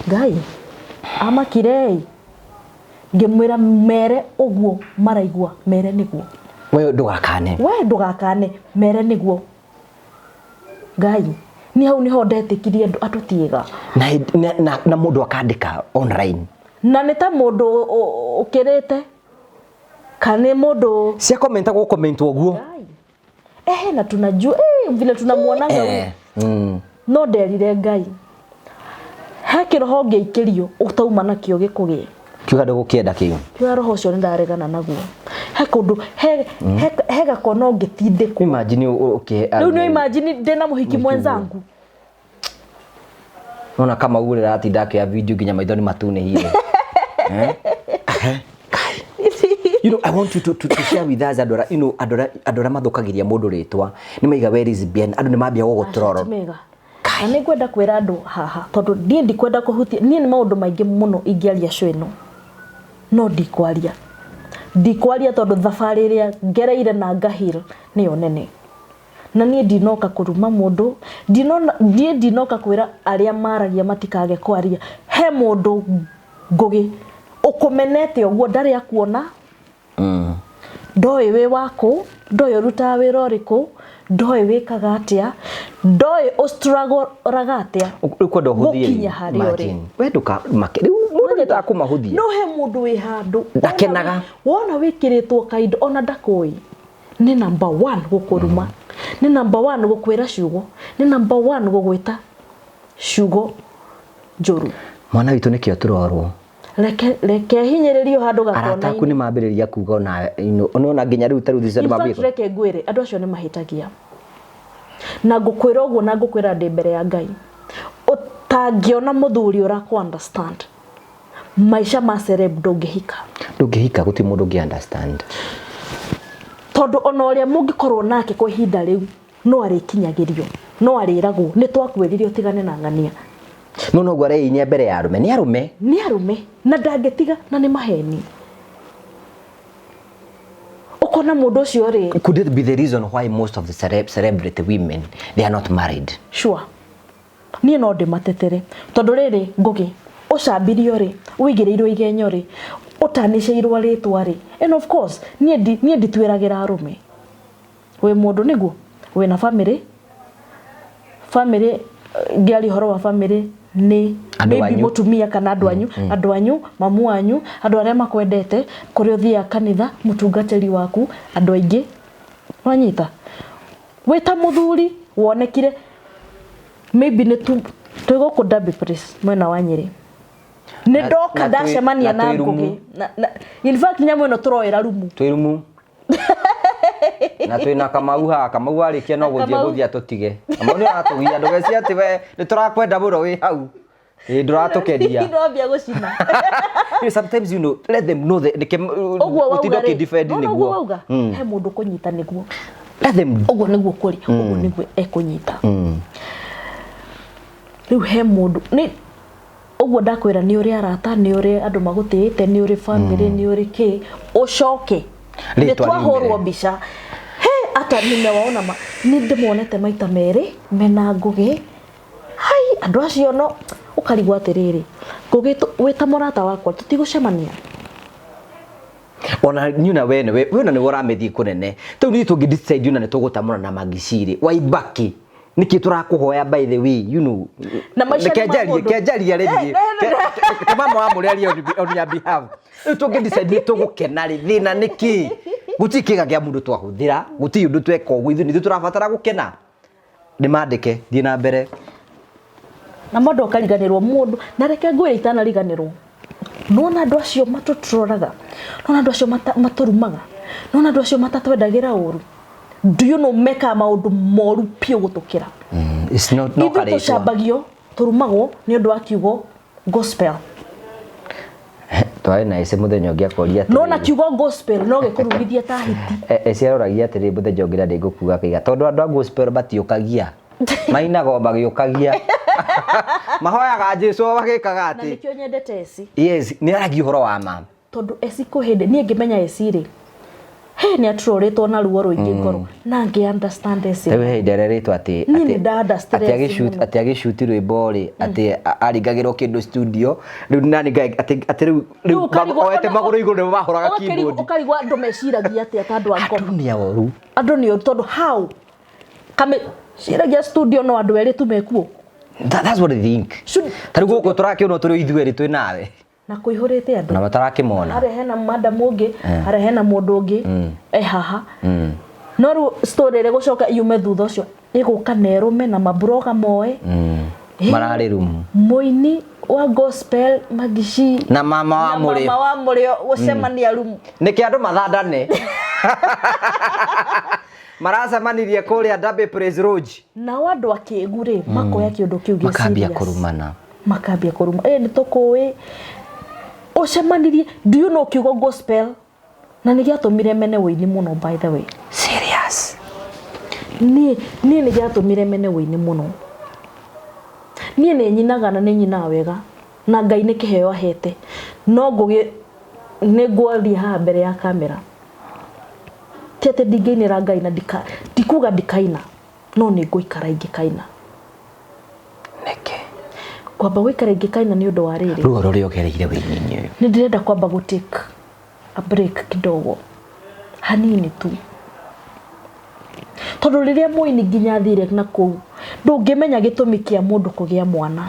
Ngai. Amakire. Ngĩmwĩra mere ũguo maraigua, mere nĩguo. We ndũgakane. We ndũgakane, mere nĩguo. Ngai. Ni hau niho ndetĩkirie andũ tiega. Na mũndũ akandĩka online. Na nĩ ta mũndũ ũkĩrĩte. Kana nĩ mũndũ cia comment gũ comment ũguo. Ngai. Na tunajua, vile tunamuonaga huyu. No nderire Ngai. He kĩroho ngĩikĩrio ũtauma nakĩo gĩkũgĩe. Kiuga ndũgũkĩenda kĩu. Kiuga roho ũcio nĩndaregana naguo. He kũndũ, he gakona ũngĩtindĩkwo. Imagine ũkĩ- Rĩu nĩ imagine ndĩna mũhiki mwenzangu. Nona kama ũguo rĩratinda akĩoya video nginya maitho nĩ matunĩhire. You know, I want you to share with us andũ arĩa, you know, andũ arĩa mathũkagĩria mũndũ rĩtwa. Nĩ maiga we lesbian, andũ nĩ mambia gũgũtroro. Aca, ti mega. Na nĩ ngwenda kwĩra andũ haha, tondũ niĩ ndikwenda kũhutia, niĩ nĩ maũndũ maingĩ mũno ingĩaria show ĩno. No ndikwaria. Ndikwaria tondũ thabarĩ ĩrĩa ngereire na ngahil nĩyo nene. Na niĩ ndinoka kũruma mũndũ, niĩ ndinoka kwĩra arĩa maragia matikage kwaria. He mũndũ Ngũgĩ ũkũmenete ũguo ndarĩ akuona. Ndoĩ wĩ wakũ, ndoĩ ũrutaga wĩra ũrĩkũ, ndoĩ wĩkaga atĩa, ndoĩ ũstruggle-raga atĩa. Rĩu kwenda ũhũthie Gũkinya harĩa ũrĩ. Imagine. We ndũkamake. Rĩu mũndũ nĩendaga kũmahũthia. No he mũndũ wĩ handũ. Ndakenaga. Wona wĩkĩrĩtwo kaindo ona ndakũĩ. Nĩ number 1 gũkũruma. Nĩ number 1 gũkwĩra ciugo. Nĩ number 1 gũgwĩta ciugo njũru. Mwana witũ nĩkĩo tũrorwo. Reke hinyĩrĩrio handũ gakona-inĩ. Arata aku nĩ mambĩrĩria kuga ona, you know, ona nginya rĩu ta rĩu thutha In fact, nĩmambĩrĩria. reke ngwĩre, andũ acio nĩ mahĩtagia. Na ngũkwĩra ũguo na ngũkwĩra ndĩ mbere ya Ngai. Ũtangĩona mũthuri ũrakũ understand. Maica ma celeb ndũngĩhika. Ndũngĩhika, gũtirĩ mũndũ ũngĩ understand. Tondũ ona ũrĩa mũngĩkorwo nake kwa ihinda rĩu, no arĩkinyagĩrio, no arĩragwo, nĩ twakwĩrire ũtigane na ng'ania. No noguo areinia mbere ya arũme, nĩ arũme. Nĩ arũme, na ndangĩtiga, na nĩ maheni. Ũkona mũndũ ũcio rĩ. Could it be the reason why most of the celebrity women, they are not married? Sure. Niĩ no ndĩmatetere. Tondũ rĩrĩ, Ngũgĩ, ũcambirio rĩ, ũigĩrĩirwo igenyo rĩ, ũtanicĩirwo rĩtwa rĩ. And of course, niĩ ndituĩragĩra arũme. Wĩ mũndũ nĩguo, wĩna family. Family, ngĩaria ũhoro wa family nĩ Andũ maybe anyu. Mũtumia kana andũ anyu, andũ anyu, mamu wanyu, andũ arĩa makwendete, kũrĩa ũthiaga kanitha, mũtungatĩri waku, andũ aingĩ wanyita wĩ ta mũthuri wonekire maybe nĩ tu twĩ gũkũ Derby Place mwena wa Nyĩrĩ, nĩ ndoka ndacemania na na twĩ rumu. Ngũgĩ in fact nyamũ ĩno tũroera rumu. Twĩ rumu na twĩ na Kamau haha. Kamau arĩkia no gũthiĩ. Kamau. Gũthiĩ atũtige. Kamau nĩ aratũgia, ndũgeci atĩ we nĩ tũrakwenda mũno wĩ hau. Ĩ ndũratũkenia. Ndwambia gũcina. You know, sometimes let them know that nĩke ũguo wauga gũtinda rĩ, ũkĩdefend no, no, ũguo nĩguo wauga he mũndũ kũnyita nĩguo. Let them. Ũguo nĩguo kũrĩ, ũguo nĩguo ekũnyita. Rĩu he mũndũ nĩ ũguo ndakwĩra, nĩ ũrĩ arata, nĩ ũrĩ andũ magũtĩĩte, nĩ ũrĩ family, nĩ ũrĩ kĩ, ũcoke nĩ Rĩtwa twahũrwo riumĩre. mbica he ata nimewaona ma nĩ ndĩmonete maita merĩ mena Ngũgĩ. Hai, andũ acio no ũkarigwo atĩrĩrĩ, Ngũgĩ wĩ ta mũrata wakwa tũtigũcemania. Ona niĩ na we we we ona nĩwe ũramĩthiĩ kũnene tũu nĩ tũngĩ decide ona nĩ tũgũtamũra na magicirĩ waibaki nĩkĩ tũrakũhoya. By the way, Na maica reke nĩ ma njarie mũndũ. ke njarie rĩ niĩ. Ke mama wa mũrĩ arie on your behalf. Rĩu tũngĩ decide nĩ tũgũkena rĩ, thĩna nĩ kĩ? Gũtirĩ kĩga kĩa mũndũ twahũthĩra, gũtirĩ ũndũ tweka ũguo. Ithuĩ nithuĩ tũrabatara gũkena nĩ mandĩke. Thiĩ na mbere. Na mũndũ akariganĩrwo mũndũ, na reke ngwĩre itanariganĩrwo, nona andũ acio matũtroraga, nona andũ acio matũrumaga, nona andũ acio matatwendagĩra ũru. Do you know mekaga maũndũ moru biũ gũtũkĩra? It's not no Ithuĩ karĩtwa. Tũcambagio, tũrumagwo nĩ ũndũ wa kiugo gospel. Twarĩ na ĩcĩ mũthenya ũngĩ akoria Nona atĩrĩrĩ. Kiugo gospel no gĩkũrumithie ta hiti. Eci aroragia atĩrĩ mũthenya ũngĩ na ndĩngũkuga akaiga tondũ andũ a gospel matiũkagia, mainaga o magĩũkagia, mahoyaga Jesu o magĩkaga Na atĩ. Nĩkĩo nyendete eci. Yes, nĩ aragia ũhoro wa ma. Tondũ eci kwĩ hĩndĩ niĩ ngĩmenya eci rĩ, he nĩ aturorĩtwo na ruo rũingĩ ngoro na ngĩ understand eci. Rĩu he hĩndĩ arerĩtwo atĩ Niĩ nĩ nda understand atĩ eci agĩshoot mũno. Atĩ agĩshoot rwĩmbo rĩ, atĩ aringagĩrwo kĩndũ studio rĩu nani atĩ rĩu Rĩu ũkarigwo oete magũrũ igũrũ nĩmo mahũraga keyboard. Ũkarigwo andũ meciragia atĩa ta andũ a ngoma. Andũ nĩ oru. Andũ nĩ oru, tondũ how kamĩciragia studio no andũ erĩ tu mekuo? That's what I think. Ta rĩu gũkũ tũrakĩonwo tũrĩ o ithuĩ erĩ twĩ nawe. Na kũihũrĩte andũ. Na matarakĩmona. Harĩa hena madam ũngĩ, harĩa hena mũndũ ũngĩ e haha, no rĩu story ĩrĩa ĩgũcoka yume thutha ũcio ĩgũka na ĩrũme na mabroga moe. Mararĩ rumu. Mũini wa gospel Magici na mama wa na mũrĩo. Mama wa mũrĩo gũcemania rumu. Nĩkĩ andũ mathandane maracemanirie kũrĩa Derby Praise Lodge. Nao andũ akĩgu rĩ, makoya kĩũndũ kĩu gĩ Makambia serious. kũrumana. Makambia kũruma, ĩ nĩ tũkũĩ ũcemanirie. Do you know kiugo gospel na nĩ gĩatũmire mene wũini mũno, by the way? Serious? Niĩ nĩ gĩatũmire mene wũini mũno. Niĩ nĩ nyinaga na nĩ nyinaga wega na Ngai nĩ kĩheo ahete, no ngũgĩ nĩ ngwaria haha mbere ya kamera ti atĩ ndingĩinĩra Ngai na ndikuga ndikaina, no nĩ ngũikara ingĩkaina. Nĩkĩ? Kwamba gũikara ingĩkaina nĩ ũndũ wa rĩrĩ. Ruo rũrĩa ũgereire wĩini-inĩ ũyũ. Nĩ ndĩrenda kwamba gũ take a break kidogo hanini tu, tondũ rĩrĩa mũini nginya athire na kũu, ndũngĩmenya gĩtũmi kĩa mũndũ kũgĩa mwana,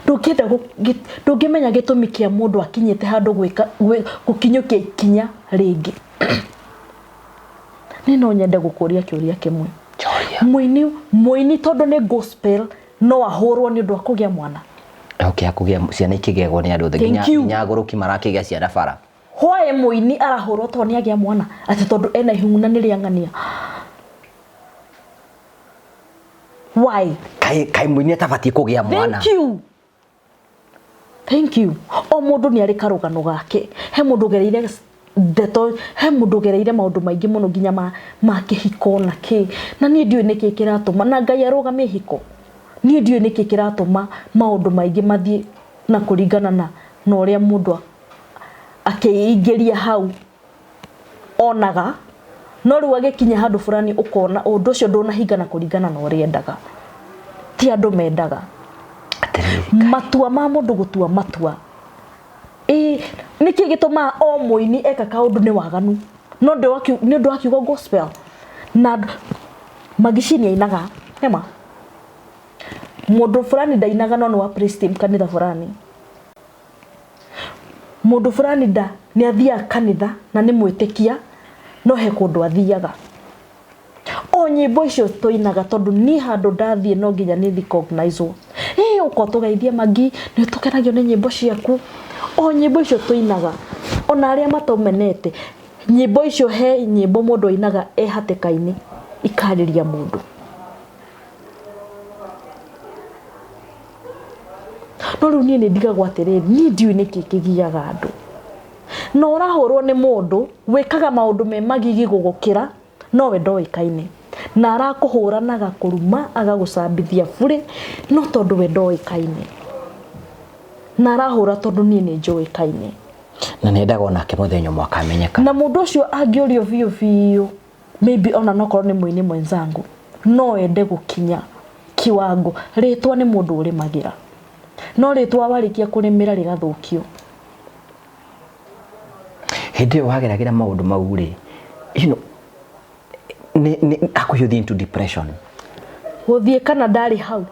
ndũngĩenda ndũngĩmenya gĩtũmi kĩa mũndũ akinyĩte handũ gwĩka gũkinyũkia ikinya rĩngĩ. Niĩ no nyende gũkũria kĩũria kĩmwe. Njoria. Mũini tondũ nĩ gospel no ahũrwo nĩ ũndũ wa kũgĩa mwana? Okay, akũgĩa ciana ikĩgegwo nĩ andũ othe. Thank nginya you. Nginya agũrũki marakĩgĩa ciana bara. Why mũini arahũrwo tondũ nĩ agĩa mwana, atĩ tondũ ena ihu na nĩ rĩang'ania? Why? Kaĩ mũini atabatiĩ kũgĩa mwana? Thank you, thank you. O mũndũ nĩ arĩ karũgano gake. He mũndũ ũgereire ndeto, he mũndũ ũgereire maũndũ maingĩ mũno nginya ma kĩhiko na kĩ, na niĩ ndiũĩ nĩkĩ kĩratũma na Ngai arũgamie ihiko. Niĩ ndiũĩ nĩkĩ kĩratũma maũndũ maingĩ mathiĩ na kũringana na ũrĩa mũndũ akĩingĩria hau onaga, no rĩu agĩkinya handũ fulani ũkona ũndũ ũcio ndũnahinga na kũringana na ũrĩa endaga. Ti andũ mendaga. Atĩrĩrĩ. Matua ma mũndũ gũtua matua, ĩ nĩkĩ gĩtũmaga o mũini eka kaũndũ nĩ waganu no nĩ ũndũ wa kiugo gospel? Na Magici nĩ ainaga, nĩma. Mũndũ fulani ndainaga no nĩ wa praise team kanitha fulani. Mũndũ fulani nda nĩ athiaga kanitha na nĩ mwĩtĩkia no he kũndũ athiaga. O nyĩmbo icio tũinaga tondũ niĩ handũ ndathiĩ no nginya nĩ recognize wo. Ĩ ũka ũtũgeithie Magi, nĩ tũkenagio nĩ nyĩmbo ciaku. O nyĩmbo icio tũinaga, ona arĩa matũmenete, nyĩmbo icio he nyĩmbo mũndũ ainaga e hatĩka-inĩ ikarĩria mũndũ. No rĩu niĩ nĩ ndigagwo atĩrĩrĩ, niĩ ndiũĩ nĩkĩ kĩgiaga andũ. Na ũrahũrwo nĩ mũndũ wĩkaga maũndũ me magigi gũgũkĩra no we ndoĩkaine. Na arakũhũra na agakũruma agagũcambithia burĩ no tondũ we ndoĩkaine. Na arahũra tondũ niĩ nĩ njũĩkaine. Na nĩ endaga onake mũthenya ũmwe akamenyeka. Na mũndũ ũcio angĩũrio biũ biũ maybe ona nokorwo nĩ mũini mwenzangu no ende gũkinya kiwango rĩtwa nĩ mũndũ ũrĩmagĩra no rĩtwa warĩkia kũrĩmĩra rĩgathũkio. Hĩndĩ ĩyo wageragĩra maũndũ mau rĩ, nĩ hakuhĩ ũthiĩ into depression. Gũthiĩ kana ndarĩ hau.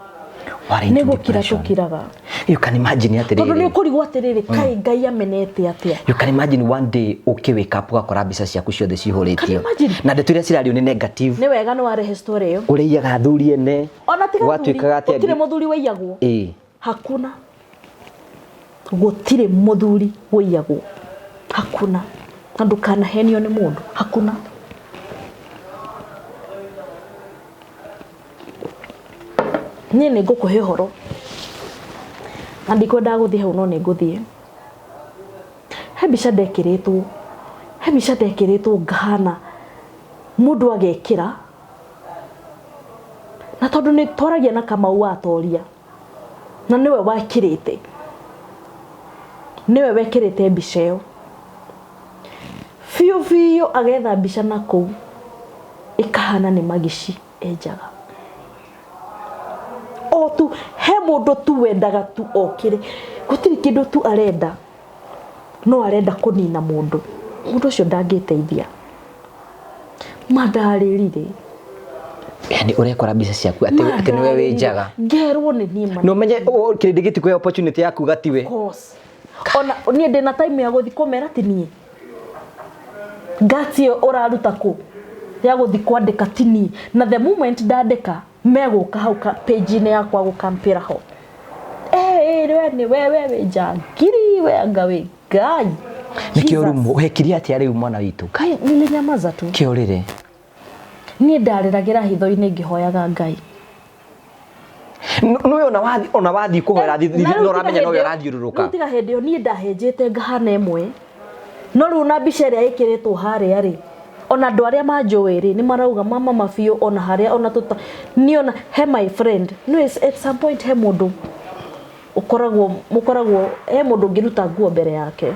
Warĩ Nĩ into gũkira depression. tũkiraga. You can imagine Tondũ nĩ atĩrĩrĩ. ũkũrigwo atĩrĩrĩ kaĩ Ngai amenete atĩa. You can imagine one day ũkĩ wake up ũgakora mbica ciaku ciothe cihũrĩtio. Can you imagine? Na ndeto iria cirario nĩ negative. Nĩ wega nĩ warehe story ĩyo. Ũrĩiyaga athuri ene. Ona tiga athuri, Gwatuĩkaga atĩ gũtirĩ mũthuri waiyagwo. Ĩĩ. Hakuna. Gũtirĩ mũthuri waiyagwo. Hakuna. Na ndũkanahenio nĩ mũndũ. Hakuna. Niĩ nĩ ngũkũhe ũhoro. Na ndikwendaga gũthiĩ hau no nĩ ngũthiĩ. He mbica ndekĩrĩtwo. He mbica ndekĩrĩtwo ngahana mũndũ agekĩra. Na tondũ nĩ twaragia na Kamau wa Atoria. Na nĩwe wekĩrĩte. Nĩwe wekĩrĩte mbica ĩyo. Biũ biũ agetha mbica na kũu ĩkahana nĩ magici enjaga. O tu he mũndũ tu wendaga tu okĩre. Gũtirĩ kĩndũ tu arenda. No arenda kũnina mũndũ. Mũndũ ũcio ndangĩteithia. Ma ndarĩrire. Yani ũrekora mbica ciaku atĩ atĩ nĩwe wĩ njaga. Ngerwo nĩ niĩ ma. No menye kĩrĩndĩ gĩtikũhe opportunity ya kuga tiwe. Course. Ona niĩ ndĩna time ya gũthiĩ kũmera ti niĩ. Guts ĩyo ũraruta kũ? Ya gũthiĩ kwandĩka ti niĩ. Na the moment ndandĩka megũka hau page-inĩ yakwa gũkampĩra ho. Eh, we nĩ we we wĩ njangiri we anga wĩ Ngai. Nĩkĩo rumu wekire atĩa rĩu mwana witũ? Kai nilinyamaza tu. Kĩo rĩrĩ. Niĩ ndarĩragĩra hitho-inĩ ngĩhoyaga Ngai. Nĩwe ona wathi ona wathiĩ kũhoera Na rĩu no ũramenya tiga nowe hĩndĩ ĩyo- ũrathiũrũrũka. Rĩu tiga hĩndĩ ĩyo niĩ ndahenjete ngahana ĩmwe. No rĩu na mbica ĩrĩa ĩkĩrĩtwo harĩa rĩ, ona andũ arĩa manjũĩ rĩ, nĩ marauga mama mabiũ ona harĩa ona tũta niĩ ona he my friend. No at some point he mũndũ ũkoragwo mũkoragwo he mũndũ ũngĩruta nguo mbere yake.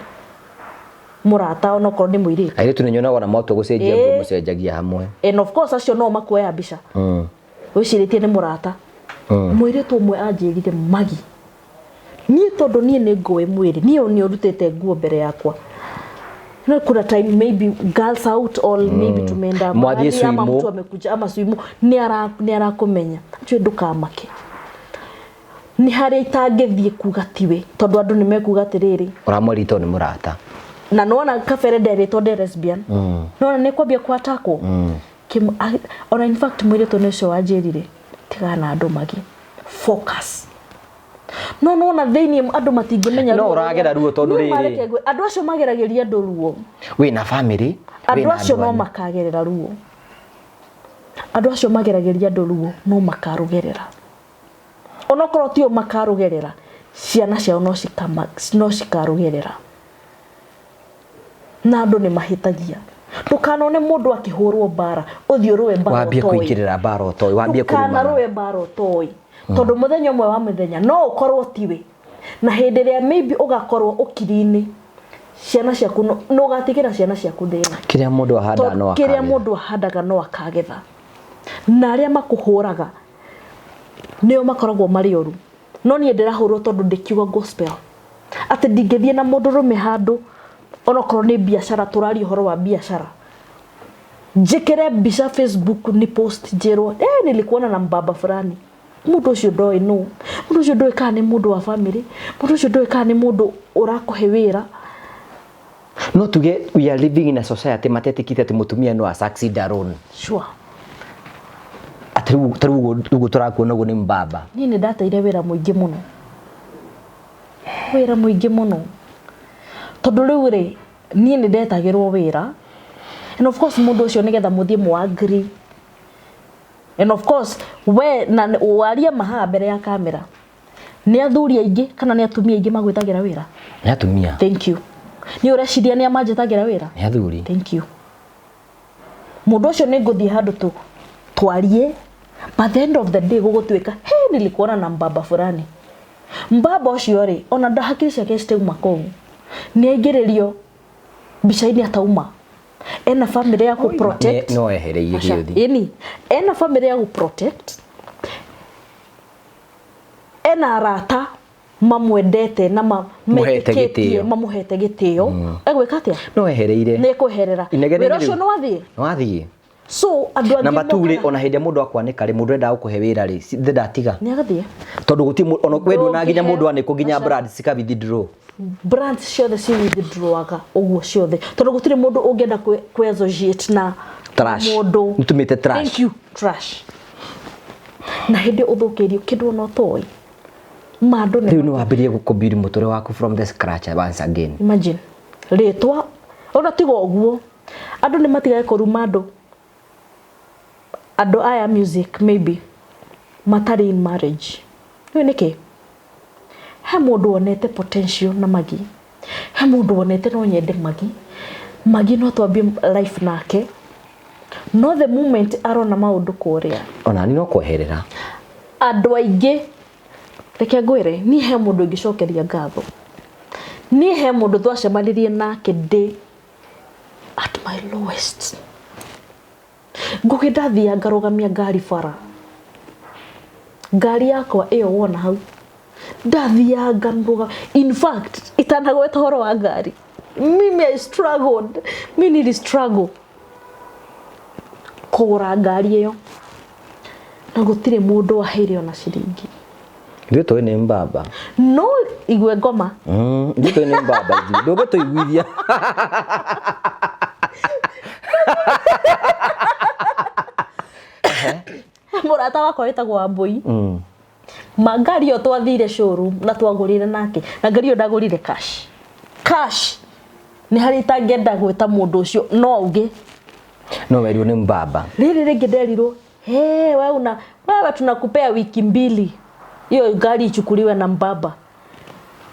Mũrata onokorwo nĩ mũirĩtu. Airĩtu nĩ nyonaga ona mwatua gũcenjia nguo mũcenjagia hamwe. And of course acio no makuoya mbica. Wĩcirĩtie nĩ mũrata. Mũirĩtu ũmwe anjĩrire Magi. Niĩ tondũ niĩ nĩ ngũĩ mwĩrĩ, niĩ nĩ ũrutĩte nguo mbere yakwa. No kuna time maybe girls out or maybe tumeenda Mwathiĩ mahali ama swimu. mtu amekuja ama swimu nĩ arakũmenya. Anjĩre ndũkamake. Nĩ harĩa itangĩthiĩ kuga tiwe tondũ andũ nĩ mekuga atĩrĩrĩ. Ũramwĩrire tondũ nĩ mũrata. Na nĩwona kabere nderĩtwo ndĩ lesbian. Nĩwona nĩ kwambia kwatakwo. Ona in fact mũirĩtu nĩ ũcio wanjĩrire tigana na andũ Magi. Focus. No nĩwona thĩinĩ andũ matingĩmenya No ruo ũragera rũrĩa- ruo tondũ Niĩ rĩrĩ. mareke ngwĩ- andũ acio mageragĩria andũ ruo. Wĩna family, Andũ wĩna acio no anyu. makagerera ruo. Andũ acio mageragĩria andũ ruo no makarũgerera. Onokorwo tio makarũgerera, ciana ciao no cikarũgerera. Na andũ nĩ mahĩtagia. Ndũkanone mũndũ akĩhũrwo mbara, ũthiĩ ũrũe mbara Wambie ũtoĩ. kũingĩrĩra mbara ũtoĩ, wambie kũrumana. Ndũkanarũe mbara ũtoĩ. Tondũ mũthenya ũmwe wa mĩthenya no ũkorwo tiwe. Na hĩndĩ ĩrĩa maybe ũgakorwo ũkiri-inĩ, ciana ciaku no ũgatigĩra ciana ciaku thĩna. Kĩrĩa mũndũ ahandaga no Tondũ kĩrĩa akagetha. mũndũ ahandaga no akagetha. Na arĩa makũhũraga nĩo makoragwo marĩ oru. No niĩ ndĩrahũrwo tondũ ndĩkiuga gospel. Atĩ ndingĩthiĩ na mũndũrũme handũ onokorwo nĩ biacara tũraria ũhoro wa biacara. Njĩkĩre mbica Facebook ni post njĩrwo, nilikuona na mbaba fulani. Mũndũ ũcio ndoĩ nũ, mũndũ ũcio ndoĩ kana nĩ mũndũ wa family, mũndũ ũcio ndoĩ kana nĩ mũndũ ũrakũhe wĩra. No tuge we are living in a society matetĩkĩte atĩ mũtumia no a succeed alone. Sure. Atĩ rĩu ta rĩu ũguo tũrakuona ũguo nĩ mbaba. Niĩ nĩ ndateire wĩra mũingĩ mũno, wĩra mũingĩ mũno, tondũ rĩu rĩ, niĩ nĩ ndetagĩrwo wĩra, and of course mũndũ ũcio nĩgetha mũthiĩ mũ agree, and of course we na warie ma haha mbere ya kamera, nĩ athuri aingĩ kana nĩ atumia aingĩ magwĩtagĩra wĩra? Nĩ atumia. Thank you. Nĩ ũreciria nĩ a manjĩtagĩra wĩra? Nĩ athuri. Thank you. Mũndũ ũcio nĩ ngũthiĩ handũ tũ twarie, but the end of the day gũgũtuĩka, he nilikuona na mbaba fulani. Mbaba ũcio rĩ, ona nda hakiri ciake citauma kũu, nĩ aingĩrĩrio mbica-inĩ atauma. Ena family ya kũ protect. No ehereirie Aca, gĩũthi. ĩni, ena family ya gũ protect, ena arata mamwendete na Mũhete metĩkĩtie, gĩtĩo. mamũhete gĩtĩo. Egwĩka atĩa? No ehereire. Nĩ ekweherera. Inegene Wĩra rĩu. ũcio nĩ wathiĩ. Nĩ wathiĩ. So andũ angĩ Namba 2 rĩ, mokaga- ona hĩndĩ ĩrĩa mũndũ akwanĩka rĩ, mũndũ endaga gũkũhe wĩra rĩ, thĩ ndatiga. Nĩ agathiĩ. Tondũ gũtirĩ ona we nduona nginya Ndũngĩheo. mũndũ anĩkwo nginya Aca. brand cika withdraw. Brands ciothe ci withdrawaga ũguo ciothe, tondũ gũtirĩ mũndũ ũngĩenda kwĩ associate na Trash. mũndũ. Nĩtũmĩte trash. Thank you. Trash. Na hĩndĩ ũthũkĩirio kĩndũ ona ũtoĩ. Mandũ nĩ Rĩu nĩ wambĩrĩrie gũkũbiri mũtũrĩre waku from the scratch once again. Imagine. Rĩtwa ona tiga ũguo, andũ nĩ matigage kũruma andũ. Andũ aya music maybe matarĩ in marriage. Nĩũĩ nĩkĩ? He mũndũ wonete potential na Maggie. He mũndũ wonete no nyende Maggie. Maggie no twambie life nake. No the moment arona maũndũ kũrĩa. Ona ni no kweherera. Andũ aingĩ, reke ngwĩre, niĩ he mũndũ ingĩcokeria ngatho. Niĩ he mũndũ twacemanirie nake ndĩ at my lowest. Ngũgĩ ndathiaga ngarũgamia ngari bara. Ngari yakwa ĩyo wona hau. Ndathiaga ngarũgamia. In fact, itanagweta ũhoro wa ngari. Mimi I struggled. Mimi nili struggle kũgũra ngari ĩyo. Na gũtirĩ mũndũ waheire ona ciringi. Ithuĩ tũĩ nĩ mbaba. No igue ngoma. Ithuĩ tũĩ nĩ mbaba ithuĩ. Ndũgũtũiguithia. Mũrata wakwa wĩtagwo Wambui. Ma ngari ĩyo twathire showroom na twagũrire nake. Na ngari ĩyo ndagũrire cash. Cash. Nĩ harĩa itangĩenda gwĩta mũndũ ũcio no auge. No werirwo nĩ mbaba. Rĩrĩ rĩngĩ nderirwo, hey, wewe una, wewe tunakupea wiki mbili. Hiyo ngari ichukuliwe na mbaba.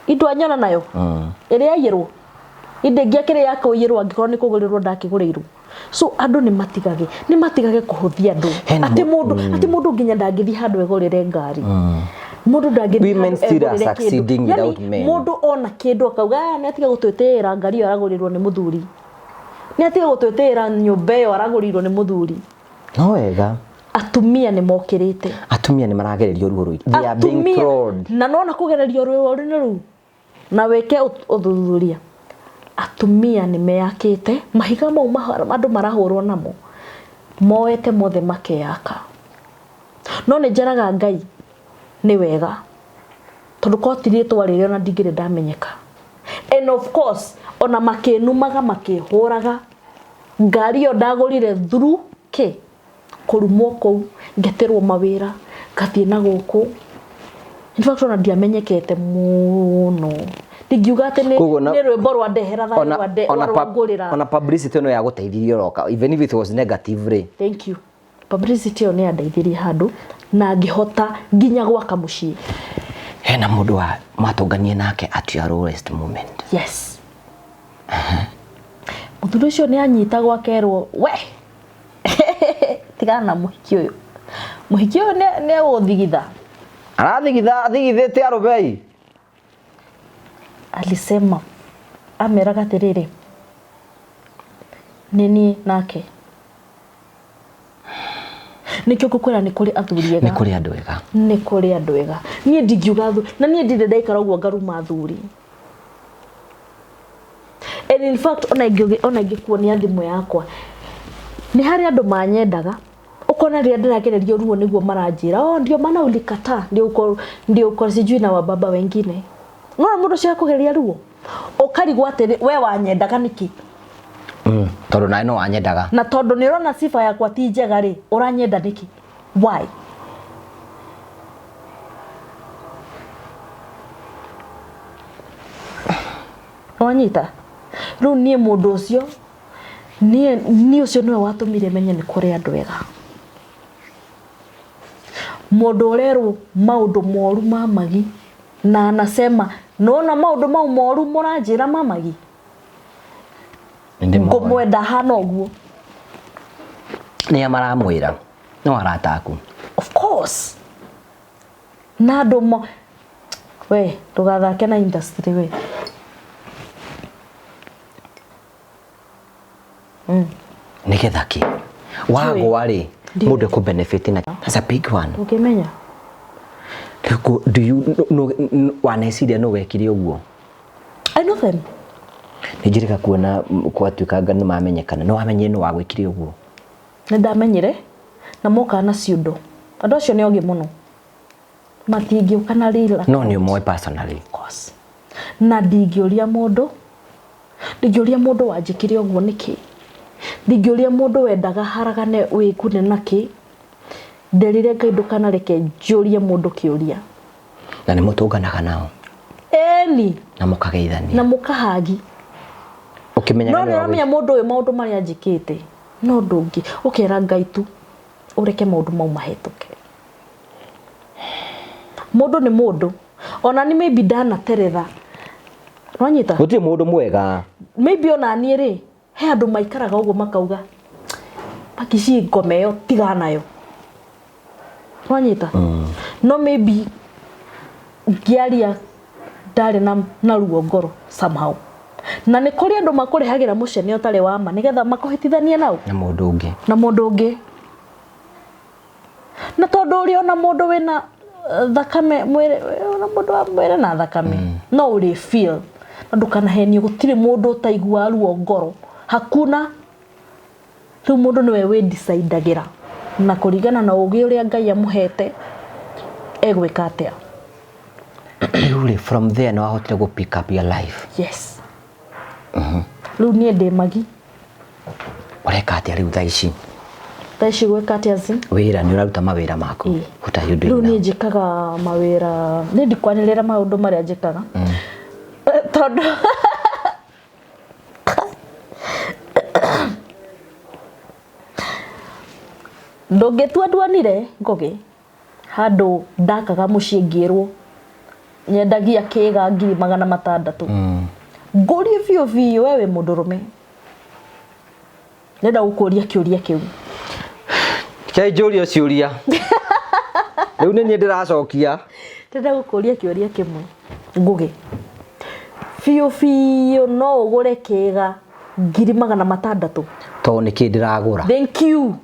Indo anyona nayo. Ĩrĩa yaiyĩrwo. Inde ngĩakĩrĩ ya kũiyĩrwo angĩkorwo nĩ kũgũrĩrwo ndakĩgũrĩirwo. So andũ nĩ matigage, nĩ matigage kũhũthia andũ. Hena Atĩ mũndũ, atĩ mũndũ nginya ndangĩthiĩ handũ egũrĩre ngari. Mũndũ ndangĩthiĩ Women handũ still are egũrĩre kĩndũ. succeeding Yaani, without men. mũndũ ona kĩndũ akauga, nĩ atiga gũtwĩtĩĩra ngari ĩyo aragũrĩrwo nĩ mũthuri. Nĩ atiga gũtwĩtĩĩra nyũmba ĩyo aragũrĩirwo nĩ mũthuri. No wega. Atumia nĩ mokĩrĩte. Atumia nĩ maragererio ruo rũingĩ. They are being Atumia, trolled. na nona kũgererio ruo rũu rũu. Na wĩke ũthuthuria. Atumia nĩ meyakĩte mahiga mau andũ marahũrwo namo. Moete mothe makeyaka. No nĩ njaraga Ngai nĩ wega. Tondũ korwo ti rĩtwa rĩrĩa ona ndingĩrĩ ndamenyeka. And of course, ona makĩnumaga makĩhũraga. Ngari ĩyo ndagũrire through kĩ? Kũrumwo kũu, ngetĩrwo mawĩra, ngathiĩ na gũkũ. In fact, ona ndiamenyekete mũno. Ndingiuga atĩ nĩ rwĩmbo rwa ndehera thayũ rwa ngũrĩra. Ona publicity ĩno yagũteithirie oroka, even if it was negative rĩ. Thank you. Publicity ĩyo nĩ yandeithirie handũ na ngĩhota nginya gwaka mũciĩ. Hena mũndũ wa mwatũnganie nake at your lowest moment. Yes. Mũthuri ũcio nĩ anyitagwo akerwo, we tigana na mũhiki ũyũ. Mũhiki ũyũ nĩ egũthigitha. Arathigitha, athigithĩte arũme. Alisema, ameraga atĩrĩrĩ, nĩ niĩ nake. Nĩkĩo ngũkwĩra nĩ kũrĩ athuri ega. Nĩ kũrĩ andũ ega. Nĩ kũrĩ andũ ega. Niĩ ndingiuga athuri, na niĩ ndirĩ ndaikara ũguo ngaruma athuri. And in fact, ona ingĩkuonia thimũ yakwa, nĩ harĩ andũ manyendaga, Ũkona rĩrĩa ndĩragererio ruo nĩguo maranjĩra, oh, ndio maana ulikataa, ndio uko sijui na wababa wengine. Nona mũndũ ũcio akũgereria ruo ũkarigwo atĩrĩ, we wanyendaga nĩkĩ? Tondũ nawe no wanyendaga. Na tondũ nĩ ũrona sifa yakwa ti njega rĩ, ũranyenda nĩkĩ? Why? Wanyita? Rĩu niĩ mũndũ ũcio, niĩ ũcio nĩwe watũmire menye nĩ kũrĩ andũ ega. Mũndũ ũrerwo maũndũ moru ma magi na anasema, nona maũndũ mau moru mũranjĩra ma magi, Nĩ ngũmwenda hana ũguo. Nĩa maramwĩra? No arata aku? Of course. Na andũ mo, we ndũgathake na industry we. Nĩgetha kĩ wagwa rĩ, mũndũ ekũ benefit na? That's a big one. Ũngĩmenya. Rĩu do you no, no, waneciria no wekire ũguo? I know them. Nĩ njĩrĩga kuona gwatuĩkanga nĩ mamenyekana, no wamenyire nĩ wagwĩkire ũguo? Nĩ ndamenyire na mokaga na ciũndũ. Andũ acio nĩ ogĩ mũno, matingĩũka na real. No nĩ ũmoĩ personally? Of course. Na ndingĩũria mũndũ wanjĩkire ũguo nĩkĩ, ndingĩũria mũndũ wendaga haragane wĩkune nakĩ. Nderire Ngai ndũkanareke njũrie mũndũ kĩũria. Na nĩ mũtũnganaga nao? Ĩni. Na mũkageithania? Na mũkahagi. Ũkĩmenyaga No nĩ nĩ ũramenya mũndũ ũyũ maũndũ marĩa anjĩkĩte, no ndũngĩ ũkera Ngai tu ũreke maũndũ mau mahĩtũke. Mũndũ nĩ mũndũ, ona ni maybe ndanateretha, nwanyita. Gũtirĩ mũndũ mwega. Maybe ona niĩ rĩ, he andũ maikaraga ũguo makauga makici ngoma ĩyo tigana nayo, nwanyita. No maybe ngĩaria ndarĩ na ruo ngoro somehow, na nĩ kũrĩ andũ makũrehagĩra mũcene ũtarĩ wa ma nĩgetha makũhĩtithanie nau. Na mũndũ ũngĩ. Na mũndũ ũngĩ, na tondũ ũrĩ ona mũndũ wĩna thakame mwĩrĩ, ona mũndũ wa mwĩrĩ na thakame no ũrĩ feel, na ndũkanahenio, gũtirĩ mũndũ ũtaiguaga ruo ngoro, hakuna. Rĩu mũndũ nĩwe wĩdecidagĩra na kũringana na ũgĩ ũrĩa Ngai amũhete egwĩka atĩa. Rĩu rĩ, from there nĩ wahotire gũ pick up your life? Yes. Rĩu niĩ ndĩ magi. Ũreka atĩa rĩu thaa ici? Thaa ici gwĩka atĩa zi? Wĩra, nĩ ũraruta mawĩra maku? Ĩĩ. What are you doing Rĩu now? Niĩ njĩkaga mawĩra, niĩ ndikwanĩrĩra maũndũ marĩa njĩkaga, tondũ ndũngĩtua nduonire ngũgĩ handũ ndakaga mũciĩ ngĩrwo nyendagia kĩga 600,000. Ngũrie biũ biũ, we wĩ mũndũrũme, ndĩrenda gũkũria kĩũria kĩu. Kei njũrio ciũria rĩu nĩ niĩ ndĩracokia. Ndĩrenda gũkũria kĩũria kĩmwe, Ngũgĩ, biũ biũ, no ũgũre kĩga 600,000? Tondũ nĩ kĩ ndĩragũra? Thank you.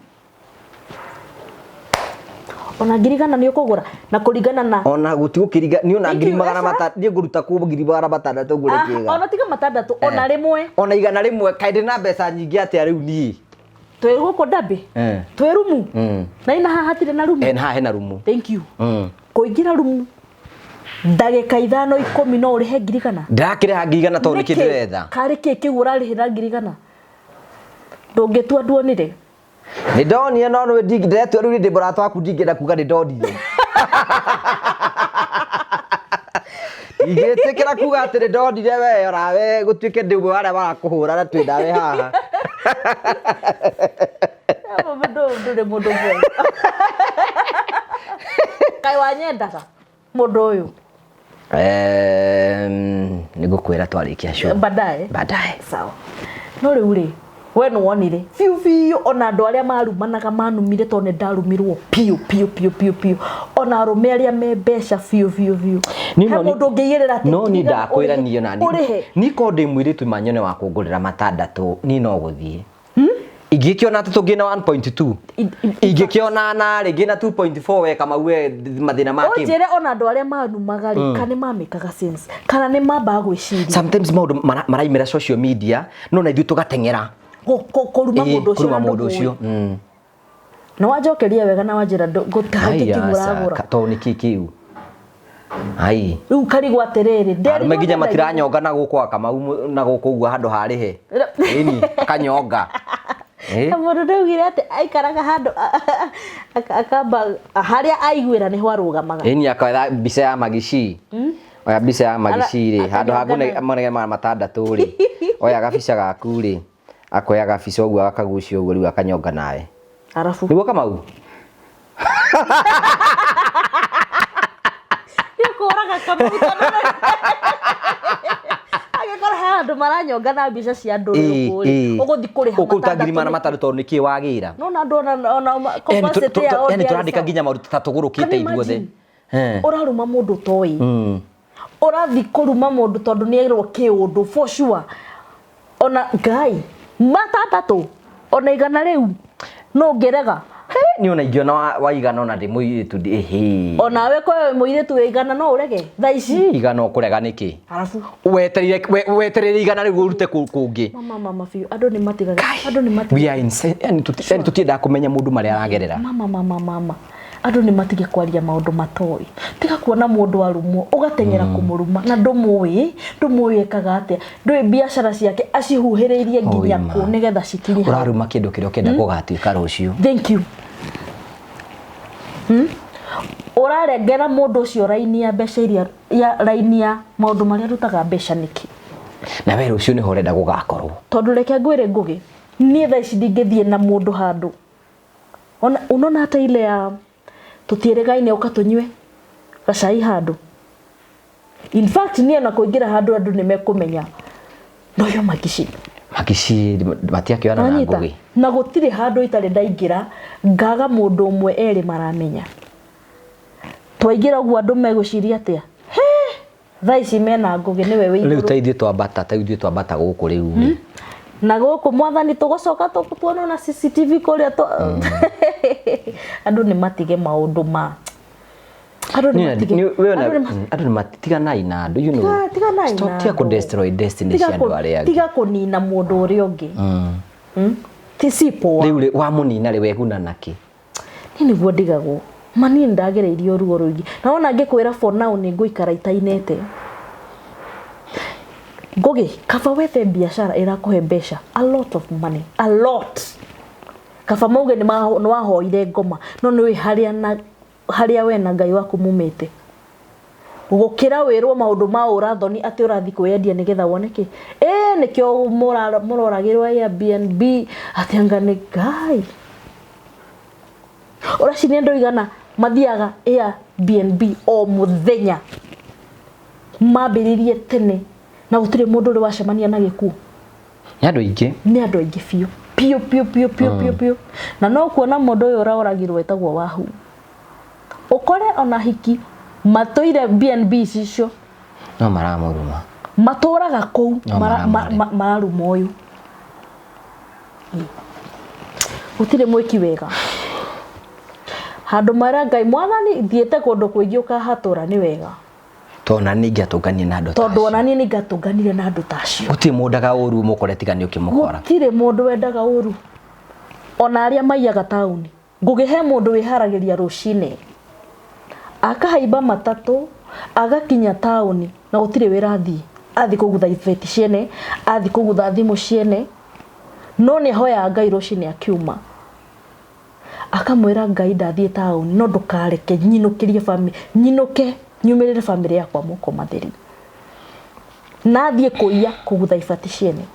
Ona 100,000 nĩ ũkũgũra na kũringana na Ona gũtigũkĩringa niĩ ona Thank ngiri you, magana Aca. mata niĩ ngũruta kũ 600,000 ngũre Ah, kĩga? Ona tiga matandatũ, ona rĩmwe. Ona 100, kaĩ ndĩ na mbeca nyingĩ atĩa rĩu niĩ? Twĩ gũkũ ndambĩ, twĩ rumu, na ina haha hatirĩ na rumu. Eh, haha hena rumu. Thank you. Kũingĩra rumu ndagĩka 5, 10, no ũrĩhe 100,000? Ndĩrakĩrĩha 100,000 tondũ nĩkĩ Nĩkĩ? ndĩretha. Karĩ kĩ kĩu ũrarĩhĩra 100,000? Ndũngĩtua nduonire. Nĩ ndonire, no nĩ ndĩretua rĩu ndĩ mũrata waku, ndingĩenda kuga nĩ ndonire. Ingĩtĩkĩra kuga atĩ nĩ ndonire, we onawe gũtuĩke ndĩ ũmwe wa arĩa marakũhũra na twĩ nawe haha. Mũndũ ũyũ ndũrĩ mũndũ mwega, kaĩ wanyendaga mũndũ ũyũ? Nĩ ngũkwĩra twarĩkia show. Baadaye. Baadaye. Sawa. No rĩu rĩ, we nĩ wonire biũ biũ, ona andũ arĩa marumanaga manumire tondũ nĩ ndarumirwo biũ biũ biũ biũ biũ, ona arũme arĩa me mbeca biũ biũ biũ. Niĩ He no mũndũ ũngĩigĩrĩra atĩ no niĩ 100,000 ndakwĩra ũrĩhe- niĩ ona niĩ ũrĩhe. Niĩ korwo ndĩ mũirĩtu manyone wa kũngũrĩra matandatũ, niĩ no gũthiĩ ingĩkĩona atĩ tũngĩ na 1.2, ingĩkĩona narĩ ngĩna 2.4, we Kamau, we mathĩna ma kĩ? Ũnjĩre, ona andũ arĩa manumaga rĩ, kana nĩ mamĩkaga sense, kana nĩ mambaga gwĩciria? Sometimes maũndũ maraimĩra social media, no na ithuĩ tũgateng'era Kũruma Ĩĩ, mũndũ ũcio kũruma na mũndũ ndũmũĩ. ũcio. Na wanjokeria wega na wanjĩra gũtangĩ ũragũra. Tondũ nĩ kĩ kĩu? Ai. Rĩu karigwo atĩrĩrĩ, Arũme nginya matiranyonga na gũkũ gwa Kamau na gũkũ ũguo handũ harĩhe. Ĩni, akanyonga. Eh? Na mũndũ ndaugire atĩ aikaraga handũ akamba harĩa aiguĩra nĩho arũgamaga. Ĩni akoya mbica ya magici. Oya mbica ya magici rĩ, handũ ha akanyonga ngũne 600 rĩ, oya gabica gaku rĩ, akoya gabica ũguo agakagucia ũguo rĩu akanyonga nawe. Arabu. Nĩguo Kamau? Nĩũkũraga Kamau tondũ angĩkorwo he handũ maranyonga na mbica cia andũ rĩ ũguo rĩ, ũgũthiĩ kũrĩha Ũkũruta ngiri 600 magana matandatũ tondũ nĩkĩ wagĩra? No na andũ ona capacity yao Yani ndĩarĩ tũrandĩka sawa. nginya maũndũ ta tũgũrũkĩte Can you ithuothe. imagine? Eh. Ũraruma mũndũ ũtoĩ. Ũrathiĩ kũruma mũndũ tondũ nĩ erwo kĩũndũ for sure. Ona Ngai 600 ona 100 rĩu no ũngĩrega. Niĩ ona ingĩona wa 100 ona ndĩ mũirĩtu ĩhĩ. Onawe ko wĩ mũirĩtu wĩ 100 no ũrege thaa ici. 100 ũkũrega nĩkĩ? Arabu. Wetereire 100 rĩu ũrute kũngĩ. Mama mama biũ andũ nĩ matigaga andũ nĩ matigaga. We are insane. Yani tũtiendaga kũmenya mũndũ marĩa aragerera. Mama mama mama andũ nĩ matige kwaria maũndũ matoĩ. Tiga kuona mũndũ arumwo ũgateng'era kũmũruma na ndũmũĩ, ndũmũĩ ekaga atĩa, ndũĩ biacara ciake acihuhĩrĩirie nginya Oi, ma. kũ nĩgetha cikinye hau. Ũraruma kĩndũ kĩrĩa ũkĩenda gũgatuĩka rũciũ. Thank you. Ũrarengera mũndũ ũcio raini ya mbeca iria ya raini ya maũndũ marĩa arutaga mbeca nĩkĩ? Na we rũciũ nĩho ũrenda gũgakorwo. Tondũ reke ngwĩre Ngũgĩ, niĩ thaa ici ndingĩthiĩ na mũndũ handũ. Ona unaona hata ile ya tũtiĩrĩgaine ũka tũnyue gacai handũ. In fact niĩ ona kũingĩra handũ andũ nĩ mekũmenya no yo Magici. Magici matiakĩoyana na Wanyita? Ngũgĩ. Na gũtirĩ handũ itarĩ ndaingĩra ngaga mũndũ ũmwe erĩ maramenya. Twaingĩra ũguo andũ megũciria atĩa? He! Thaa ici mena Ngũgĩ nĩwe wĩ Rĩu igũrũ. ta ithuĩ twambata, ta ithuĩ twambata gũkũ rĩu rĩ. Na gũkũ mwathani tũgũcoka tuonwo na CCTV kũrĩa andũ nĩ matige maũndũ ma andũ nĩ matige andũ nĩ Andũ nĩ matiganai na andũ, you know. Tiganai Stop, na tiga andũ. kũ destroy destiny Tiga cia andũ arĩa angĩ. Tiga kũnina mũndũ ũrĩa ũngĩ. Ti si poa. Rĩu rĩ wamũnina rĩ weguna nakĩ? Niĩ nĩguo ndigagwo. Ma niĩ nĩndagereirio ruo rũingĩ. Na wona ngĩkwĩra for now nĩ ngũikara itainĩte. Ngũgĩ, kaba wethe biacara ĩrakũhe mbeca. A lot of money. A lot. Kaba mauge nĩ wahoire ngoma. No nĩ ũĩ harĩa na harĩa we na Ngai waku mumĩte. Gũkĩra wĩrwo maũndũ ma ũrathoni atĩ ũrathiĩ kwĩyendia nĩgetha wone kĩ. Nĩkĩo mũroragĩrwo Airbnb atĩ anga nĩ Ngai. Ũraciria andũ aigana mathiaga Airbnb o mũthenya. Mambĩrĩrie tene na gũtirĩ mũndũ ũrĩ wacemania na gĩkuũ. Nĩ andũ aingĩ. Nĩ andũ aingĩ biũ. Biũ biũ biũ biũ biũ biũ. Na no kuona mũndũ ũyũ ũraoragirwo etagwo Wahu. Ũkore ona hiki matũire BNB icio. No maramũruma. Matũraga kũu No maramũruma. mararuma ũyũ. Gũtirĩ mwĩki wega. Handũ mara Ngai mwathani thiĩte kũndũ kũingĩ ũkahatũra nĩ wega. Tondũ ona niĩ ingĩatũnganire na andũ ta Tondũ acio. ona niĩ nĩngatũnganire na andũ ta acio. Gũtirĩ mũndũ wendaga ũru mũkore tiga nĩ ũkĩmũkora. Gũtirĩ mũndũ wendaga ũru. Ona arĩa maiyaga taũni. Ngũgĩ he mũndũ wĩharagĩria rũcinĩ. Akahaimba matatũ, agakinya taũni na gũtirĩ wĩra athiĩ. Athiĩ kũgutha ibeti ciene, athiĩ kũgutha thimũ ciene. No nĩ ahoyaga Ngai rũcinĩ akiuma. Akamwĩra Ngai ndathiĩ taũni no ndũkareke nyinũkĩrie family, nyinũke nyumĩrĩre family yakwa moko matheri. Na athiĩ kũiya kũgutha ibati ciene.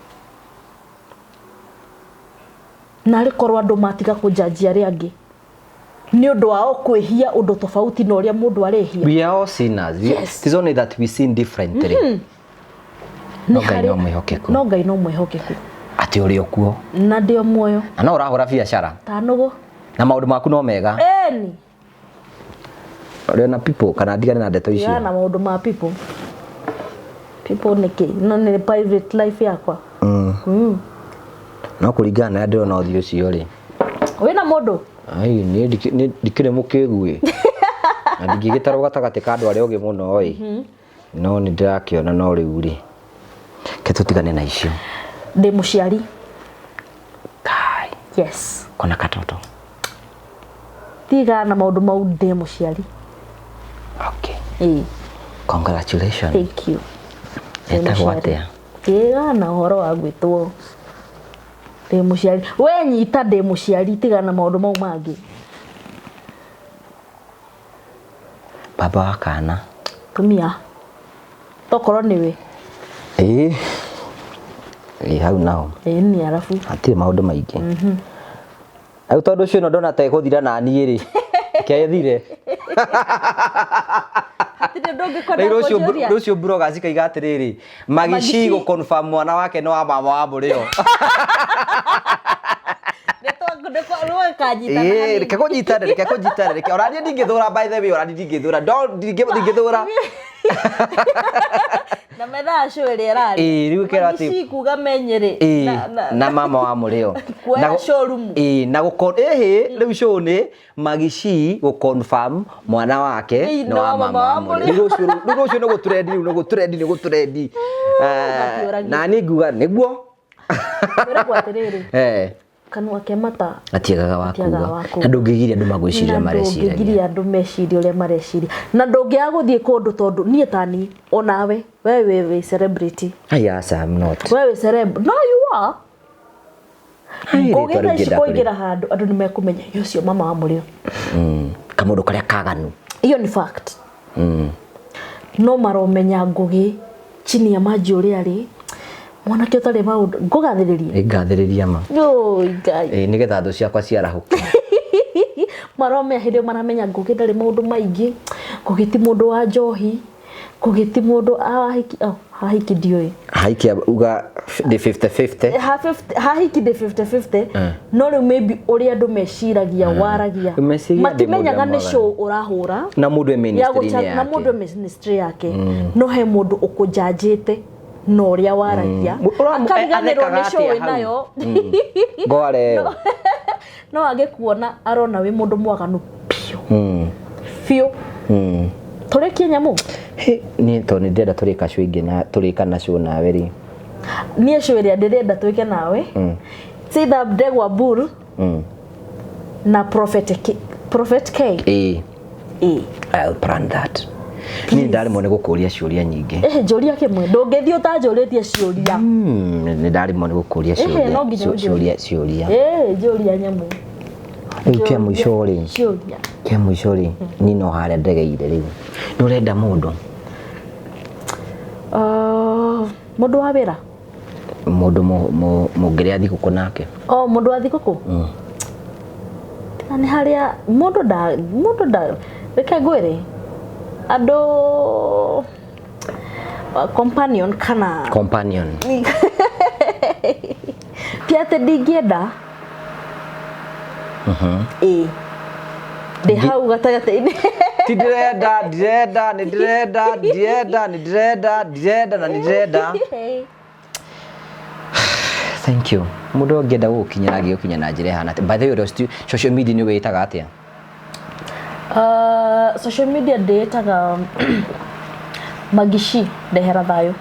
Na arĩ korwo andũ matiga kũnjanjia arĩa angĩ. Nĩ ũndũ wao kwĩhia ũndũ tofauti na ũrĩa mũndũ arehia. We are all sinners. Yes. It is only that we sin differently. No Ngai no mwĩhokeku. No Ngai no mwĩhokeku. Atĩ ũrĩ o kuo. Na ndĩ o muoyo. Na no ũrahũra biacara. Ta nũgũ. Na maũndũ maku no mega. Ĩni. Ũrĩ ona people kana ndigane na ndeto icio. Tigana na maũndũ ma people. People nĩ kĩ? No nĩ private life yakwa. No kũringana na ndĩrona ũthiũ ũcio rĩ. Wĩna mũndũ? Ai, niĩ ndikĩrĩ mũkĩgu ĩ. Na ndingĩgĩtarwo gatagatĩ ka andũ arĩa ogĩ mũno ĩ. No nĩ ndĩrakĩona no rĩu rĩ. Ke tũtigane na icio. Ndĩ mũciari. Kai. Yes. Kona katoto. Tiga na maũndũ mau, ndĩ mũciari. Okay. Ĩĩ. Congratulations. Thank you. Ndĩ Etagwo mũciari. atĩa? Tiga na ũhoro wa gwĩtwo ndĩ mũciari. We nyita ndĩ mũciari, tiga na maũndũ mau mangĩ. Baba wa kana. Tumia tokorwo nĩwe. Ĩĩ. Ĩĩ, hau naho. Ĩĩ, nĩ arabu. Hatirĩ maũndũ maingĩ. Rĩu tondũ ũcio ĩno ndona ta ĩgũthira na niĩ rĩ, reke ĩthire. Hatirĩ ũndũ ũngĩkwenda Rĩu rũciũ kũnjũria. Rũciũ bloggers ikaiga atĩrĩrĩ, Magici Magici. gũ confirm mwana wake nĩ wa mama wa mũrĩo. Nĩkanyitana. Ĩĩ, reke kũnyitane, reke kũnyitane, reke ona niĩ ndingĩthũra, by the way, ona niĩ ndingĩthũra. Ndingĩthũra. Na methaa show ĩrĩa ĩrarĩ. Ĩĩ, rĩu ĩkerwo atĩ- Magici kuga menyere. Ĩĩ, na mama wa mũrĩo. Kuoya Na showroom. Ĩĩ, na gũko ĩhĩ rĩu show nĩ Magici gũ confirm mwana wake Ĩĩ, nĩ wa mama wa mũrĩo. Rĩu rũciũ nĩ gũtrendi, rĩu nĩ gũtrendi, nĩ gũtrendi. Matiũragia. Na niĩ nguga nĩguo. Kwĩragwo atĩrĩrĩ, kanua ke mata Gatiagaga wa Gatiagaga kuga. wa kuga. Na ndũngĩgiria andũ magwĩciria Na mareciragia. ndũngĩgiria andũ mecirie ũrĩa mareciria, na ndũngĩaga gũthiĩ kũndũ tondũ niĩ tani onawe we wĩ celebrity. Ai, aca, I'm not. We wĩ celeb. No, you are. Ai, Ngũgĩ rĩtwa thaa ici rĩngĩenda kũingĩra handũ, andũ nĩ mekũmenya "Ĩ, ũcio mama wa mũrĩo." Kamũndũ karĩa kaganu. Hiyo ni fact. No maromenya Ngũgĩ chini ya maji ũrĩa arĩ mwanake ũtarĩ maũndũ. Ngũgathĩrĩria. Ngathĩrĩria ma. Oi, Ngai. Ĩĩ, nĩgetha thũ ciakwa ciarahũke. Maromenya hĩndĩ ĩyo maramenya Ngũgĩ ndarĩ maũndũ maingĩ, Ngũgĩ ti mũndũ wa njohi, Ngũgĩ ti mũndũ ahiki, oh, hahiki ndiũĩ. Haikia uga ndĩ 50-50. Ha 50 hahiki ndĩ 50-50. No rĩu maybe ũrĩa andũ meciragia waragia. Meciria ndĩ Matimenyaga mũndũ nĩ mwaganu. show ũrahũra Na mũndũ e ya ministry-inĩ na yake. mũndũ e ministry yake, no he mũndũ ũkũnjanjĩte na ũrĩa waragia, akariganĩrwo athekaga nĩ show atĩa hau? ĩnayo. Ngware ĩyo. No agĩkuona arona wĩ mũndũ mwaganu biũ biũ. Tũrĩkie nyamũ. Hĩ, niĩ tondũ nĩ ndĩrenda tũrĩka show ingĩ na tũrĩka na show nawe rĩ. Niĩ show ĩrĩa ndĩrenda twĩke nawe, it's either Ndegwa Bull na Prophet K, Prophet K. Ĩĩ. Ĩĩ. I'll plan that. Niĩ ndaremwo nĩ gũkũria ciũria nyingĩ. Ĩhĩ, njũria kĩmwe, ndũngĩthiĩ ũtanjũrĩtie ciũria. Nĩ ndaremwo nĩ gũkũria Ĩhĩ, ciũria. no nginya ũnjũrie. Ciũria ciũria. Ĩĩ, njũria nyamũ. Rĩu kĩa mũico rĩ, Ciũria. Kĩa mũico rĩ, niĩ no harĩa ndegeire rĩu. Nĩ ũrenda mũndũ? Mũndũ wa wĩra? Mũndũ mũngĩrĩa thigũkũ nake. O mũndũ wa thigũkũ? Tiga nĩ harĩa mũndũ nda reke ngwĩre andũ companion kana Companion. Ti atĩ ndingĩenda. Ĩĩ, ndĩ hau gatagatĩ-inĩ. Ti ndĩrenda, ndirenda, nĩ ndĩrenda, ndirenda, nĩ ndĩrenda, ndirenda na nĩ ndĩrenda. Thank you. Mũndũ angĩenda gũgũkinyĩra angĩgũkinya na njĩra ĩhana atĩa? By the way, ũrĩa social media nĩ wĩtaga atĩa? Social media ndĩĩtaga Magici ndehera thayũ.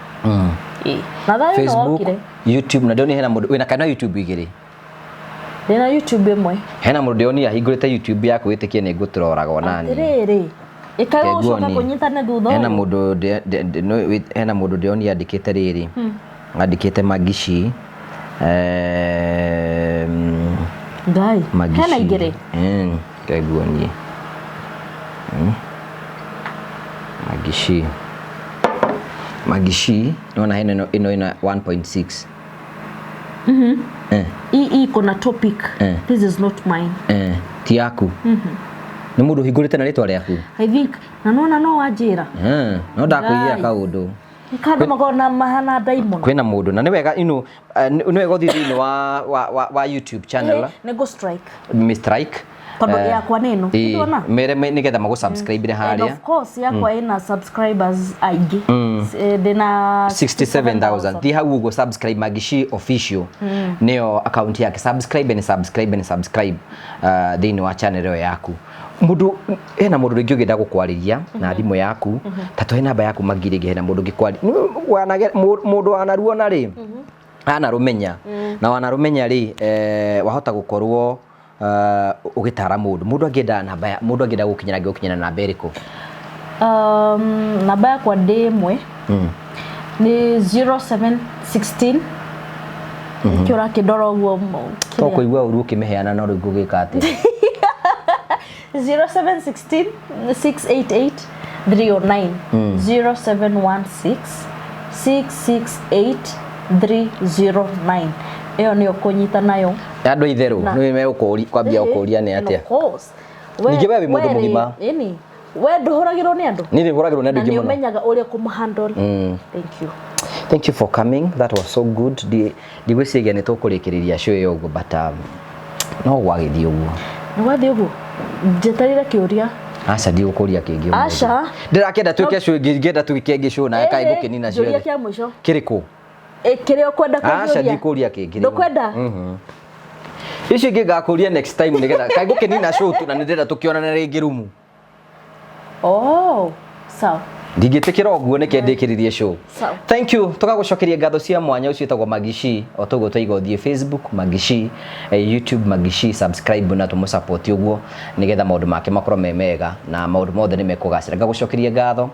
Ĩĩ. Na thayũ no Facebook, wokire. YouTube, na ndĩronire hena mũndũ wĩna kana YouTube igĩrĩ. Ndĩna YouTube ĩmwe. Hena mũndũ ndĩronire ahingũrĩte YouTube yaku wĩtĩkie nĩ ngũtũroragwo nani. Atĩrĩrĩ, ĩkaĩ Reke gũcoka nguonie. kũnyitane thutha Hena ũyũ. mũndũ no, hena mũndũ ndĩronire andĩkĩte rĩrĩ. Andĩkĩte Magici. Ngai. Magici. Hena igĩrĩ. Reke nguonie. Magici. Magici, nĩwona hena ĩno ĩna 1.6. Hii iko na topic. This is not mine. Ti yaku. Nĩ mũndũ ũhingũrĩte na rĩtwa rĩaku. I think na nona no wanjĩra. No ndakũiyĩra Ngai. kaũndũ. Kandũ makoragwo na mahana diamond. Kwĩna mũndũ na nĩ wega nĩ wega ũthiĩ thĩinĩ wa YouTube channel. Nĩ go strike. Mi strike. Tondũ yakwa nĩ ĩno. Nĩndona? Mere nĩgetha magũ subscribe And harĩa. of course yakwa ĩna subscribers aingĩ. Ndĩna 67,000. Thiĩ hau ũguo subscribe Magici official. Nĩyo account yake. Subscribe and subscribe and subscribe thĩinĩ wa channel ĩyo yaku. Mũndũ hena mũndũ rĩngĩ ũngĩenda gũkwarĩria na thimũ yaku, ta tũhe namba yaku Magi rĩngĩ hena mũndũ ũngĩkwarĩria. Mũndũ wanaruona rĩ, anarũmenya. Na wanarũmenya rĩ, wahota gũkorwo Ũgĩtara mũndũ, mũndũ angĩenda namba ya mũndũ, angĩenda gũkinyĩra, angĩgũkinyĩra na namba ĩrĩkũ? Namba yakwa ndĩ ĩmwe nĩ 0716 kĩ ũrakĩndora ũguo To kĩrĩa? Kũigua ũru ũkĩmĩheana, no rĩu ngũgĩka atĩa? 0716 688 309, 0716 668 309. Ĩyo nĩyo kũnyita nayo. Andũ itherũ nĩ megũkũria, kwambia gũkũria nĩ atĩa? Of course. Ningĩ we wĩ mũndũ mũgima. Ĩni we ndũhũragĩrwo nĩ andũ. Niĩ nĩ hũragĩrwo nĩ andũ Na aingĩ nĩ mũno. ũmenyaga ũrĩa kũmũhandle. Thank you. Thank you for coming. That was so good. Ndigwĩciria nĩ tũkũrĩkĩrĩria show ĩyo ũguo, but no gwagĩthiĩ ũguo. Nĩ wathiĩ ũguo, njeterire kĩũria. Aca, ndigũkũria kĩngĩ ũmũthĩ. Aca. Ndĩrakĩenda twĩke show ĩngĩ, ingĩenda twĩke ĩngĩ show nawe kaĩ ngũkĩnina Njũria ciothe. kĩa mũico. Kĩrĩkũ? Ĩ, kĩrĩa ũkwenda Aca, kũnjũria. ndikũria kĩngĩ rĩu. Ndũkwenda? Icio ingĩ ngakũria next time, nĩgetha kaĩ ngũkĩnina show tu, na nĩndĩrenda tũkĩonane rĩngĩ rumu. Oh, sawa. Ndingĩtĩkĩra ũguo, nĩke ndĩkĩrĩrie show. Sawa. Thank you. Tũgagũcokeria ngatho cia mwanya. Ũcio wĩtagwo Magishi. O toguo twaiga, ũthiĩ Facebook Magishi, YouTube Magishi, subscribe na tũmũ ũguo, nĩgetha maũndũ make makorwo me mega na maũndũ mothe nĩ mekũgacĩra. Ngagũcokeria ngatho,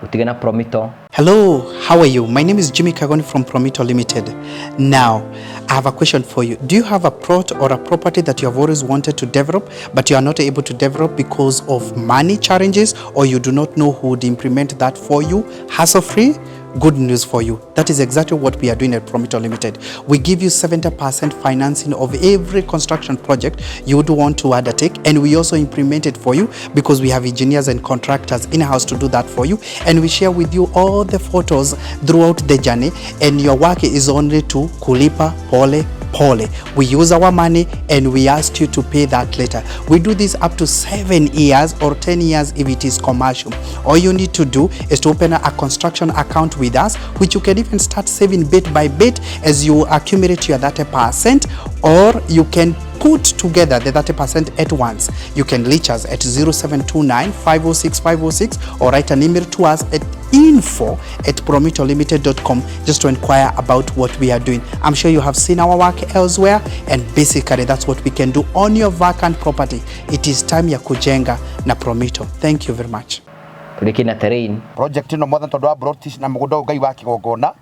ũtige na Promito. Hello, how are you? My name is Jimmy Kagoni from Promito Limited. Now, I have a question for you. Do you have a plot or a property that you have always wanted to develop, but you are not able to develop because of money challenges, or you do not know who would implement that for you hassle free? Good news for you. That is exactly what we are doing at Promito Limited. We give you 70% financing of every construction project you would want to undertake, and we also implement it for you because we have engineers and contractors in-house to do that for you, and we share with you all the photos throughout the journey, and your work is only to kulipa pole pole. We use our money and we ask you to pay that later. We do this up to 7 years or 10 years if it is commercial. All you need to do is to open a construction account with us, which you can even start saving bit by bit as you accumulate your 30%, or you can put together the 30% at once. You can reach us at 0729 506 506 or write an email to us at info@promitolimited.com just to inquire about what we are doing. I'm sure you have seen our work elsewhere, and basically that's what we can do on your vacant property. It is time ya kujenga na Promito. Thank you very much. Tũrĩkĩ na terrain. Project ĩno, Mwathani, tondũ wa plot na mũgũnda ũyũ, Ngai wa kĩgongona,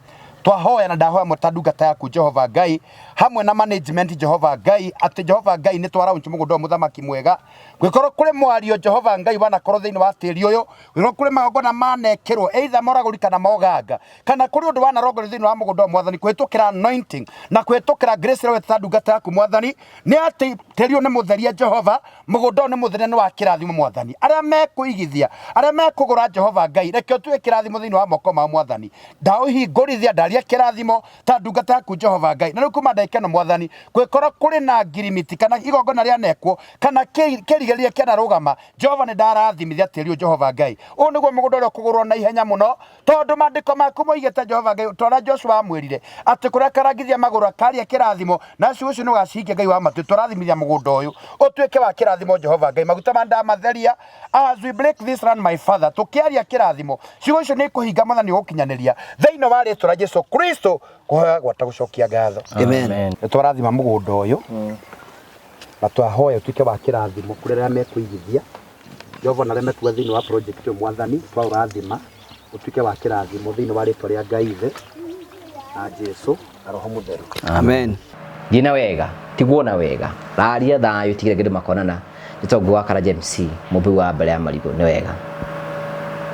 twahoya na ndahoya mwe ta ndungata yaku, Jehova Ngai, hamwe na management, Jehova Ngai, atĩ Jehova Ngai nĩ twaraunch mũgũnda ũyũ, mũthamaki mwega. Gwĩkorwo kũrĩ mwario, Jehova Ngai, wanakorwo thĩinĩ wa tĩri ũyũ, gwĩkorwo kũrĩ magongona manekĩrwo, either moragũri kana moganga, kana kũrĩ ũndũ wanarongorio thĩinĩ wa mũgũnda ũyũ, Mwathani, kũhĩtũkĩra anointing na kũhĩtũkĩra grace ĩrĩa wetete ndungata yaku, Mwathani, nĩ atĩ tĩri ũyũ nĩ mũtherie. Jehova, mũgũnda ũyũ nĩ mũtherie, nĩ wa kĩrathimo. Mwathani, arĩa mekũigithia, arĩa mekũgũra, Jehova Ngai, reke ũtuĩke kĩrathimo thĩinĩ wa moko mao. Mwathani, ndaũhingũrithia, ndaria kĩrathimo ta ndungata yaku, Jehova Ngai. Na rĩu kuma ndagĩka ĩno, Mwathani, gwĩkorwo kũrĩ na ngirimiti kana igongona rĩanekwo kana kĩrigĩrĩria kĩanarũgama, Jehova, nĩ ndarathimithia tĩri ũyũ. Jehova Ngai, ũyũ nĩguo mũgũnda ũrĩa ũkũgũrwo na ihenya mũno, tondũ maandĩko maku moigĩte, Jehova Ngai, ta ũrĩa Joshua amwĩrire atĩ kũrĩa akarangithia magũrũ akaria kĩrathimo, na ciugo icio nĩ ũgacihingia. Ngai wa matũ, tũrathimithia mũgũnda ũyũ ũtuĩke wa kĩrathimo. Jehova Ngai, maguta ma ndamatheria as we break this land, my Father, tũkĩaria kĩrathimo, ciugo icio nĩ ikũhinga. Mwathani, ũgũkinyanĩria thĩinĩ wa rĩtwa rĩa Jesu Kristo, kũhoya gwata gũcokia ngatho. Amen. Nĩ twarathima mũgũnda ũyũ na twahoya ũtuĩke wa kĩrathimo kũrĩ arĩa mekũigithia, Jehova, na arĩa mekuga thĩinĩ wa project ĩyo. Mwathani, twaũrathima ũtuĩke wa kĩrathimo thĩinĩ wa rĩtwa rĩa Ngai Ithe na Jesu na Roho Mũtheru. Amen. Thiĩ na wega, tigwo na wega, raria thayũ, tigire kĩndũ makonana. Nĩ tongu wa Karanja MC, mũmbi wa mbere ya marigũ. Nĩ wega.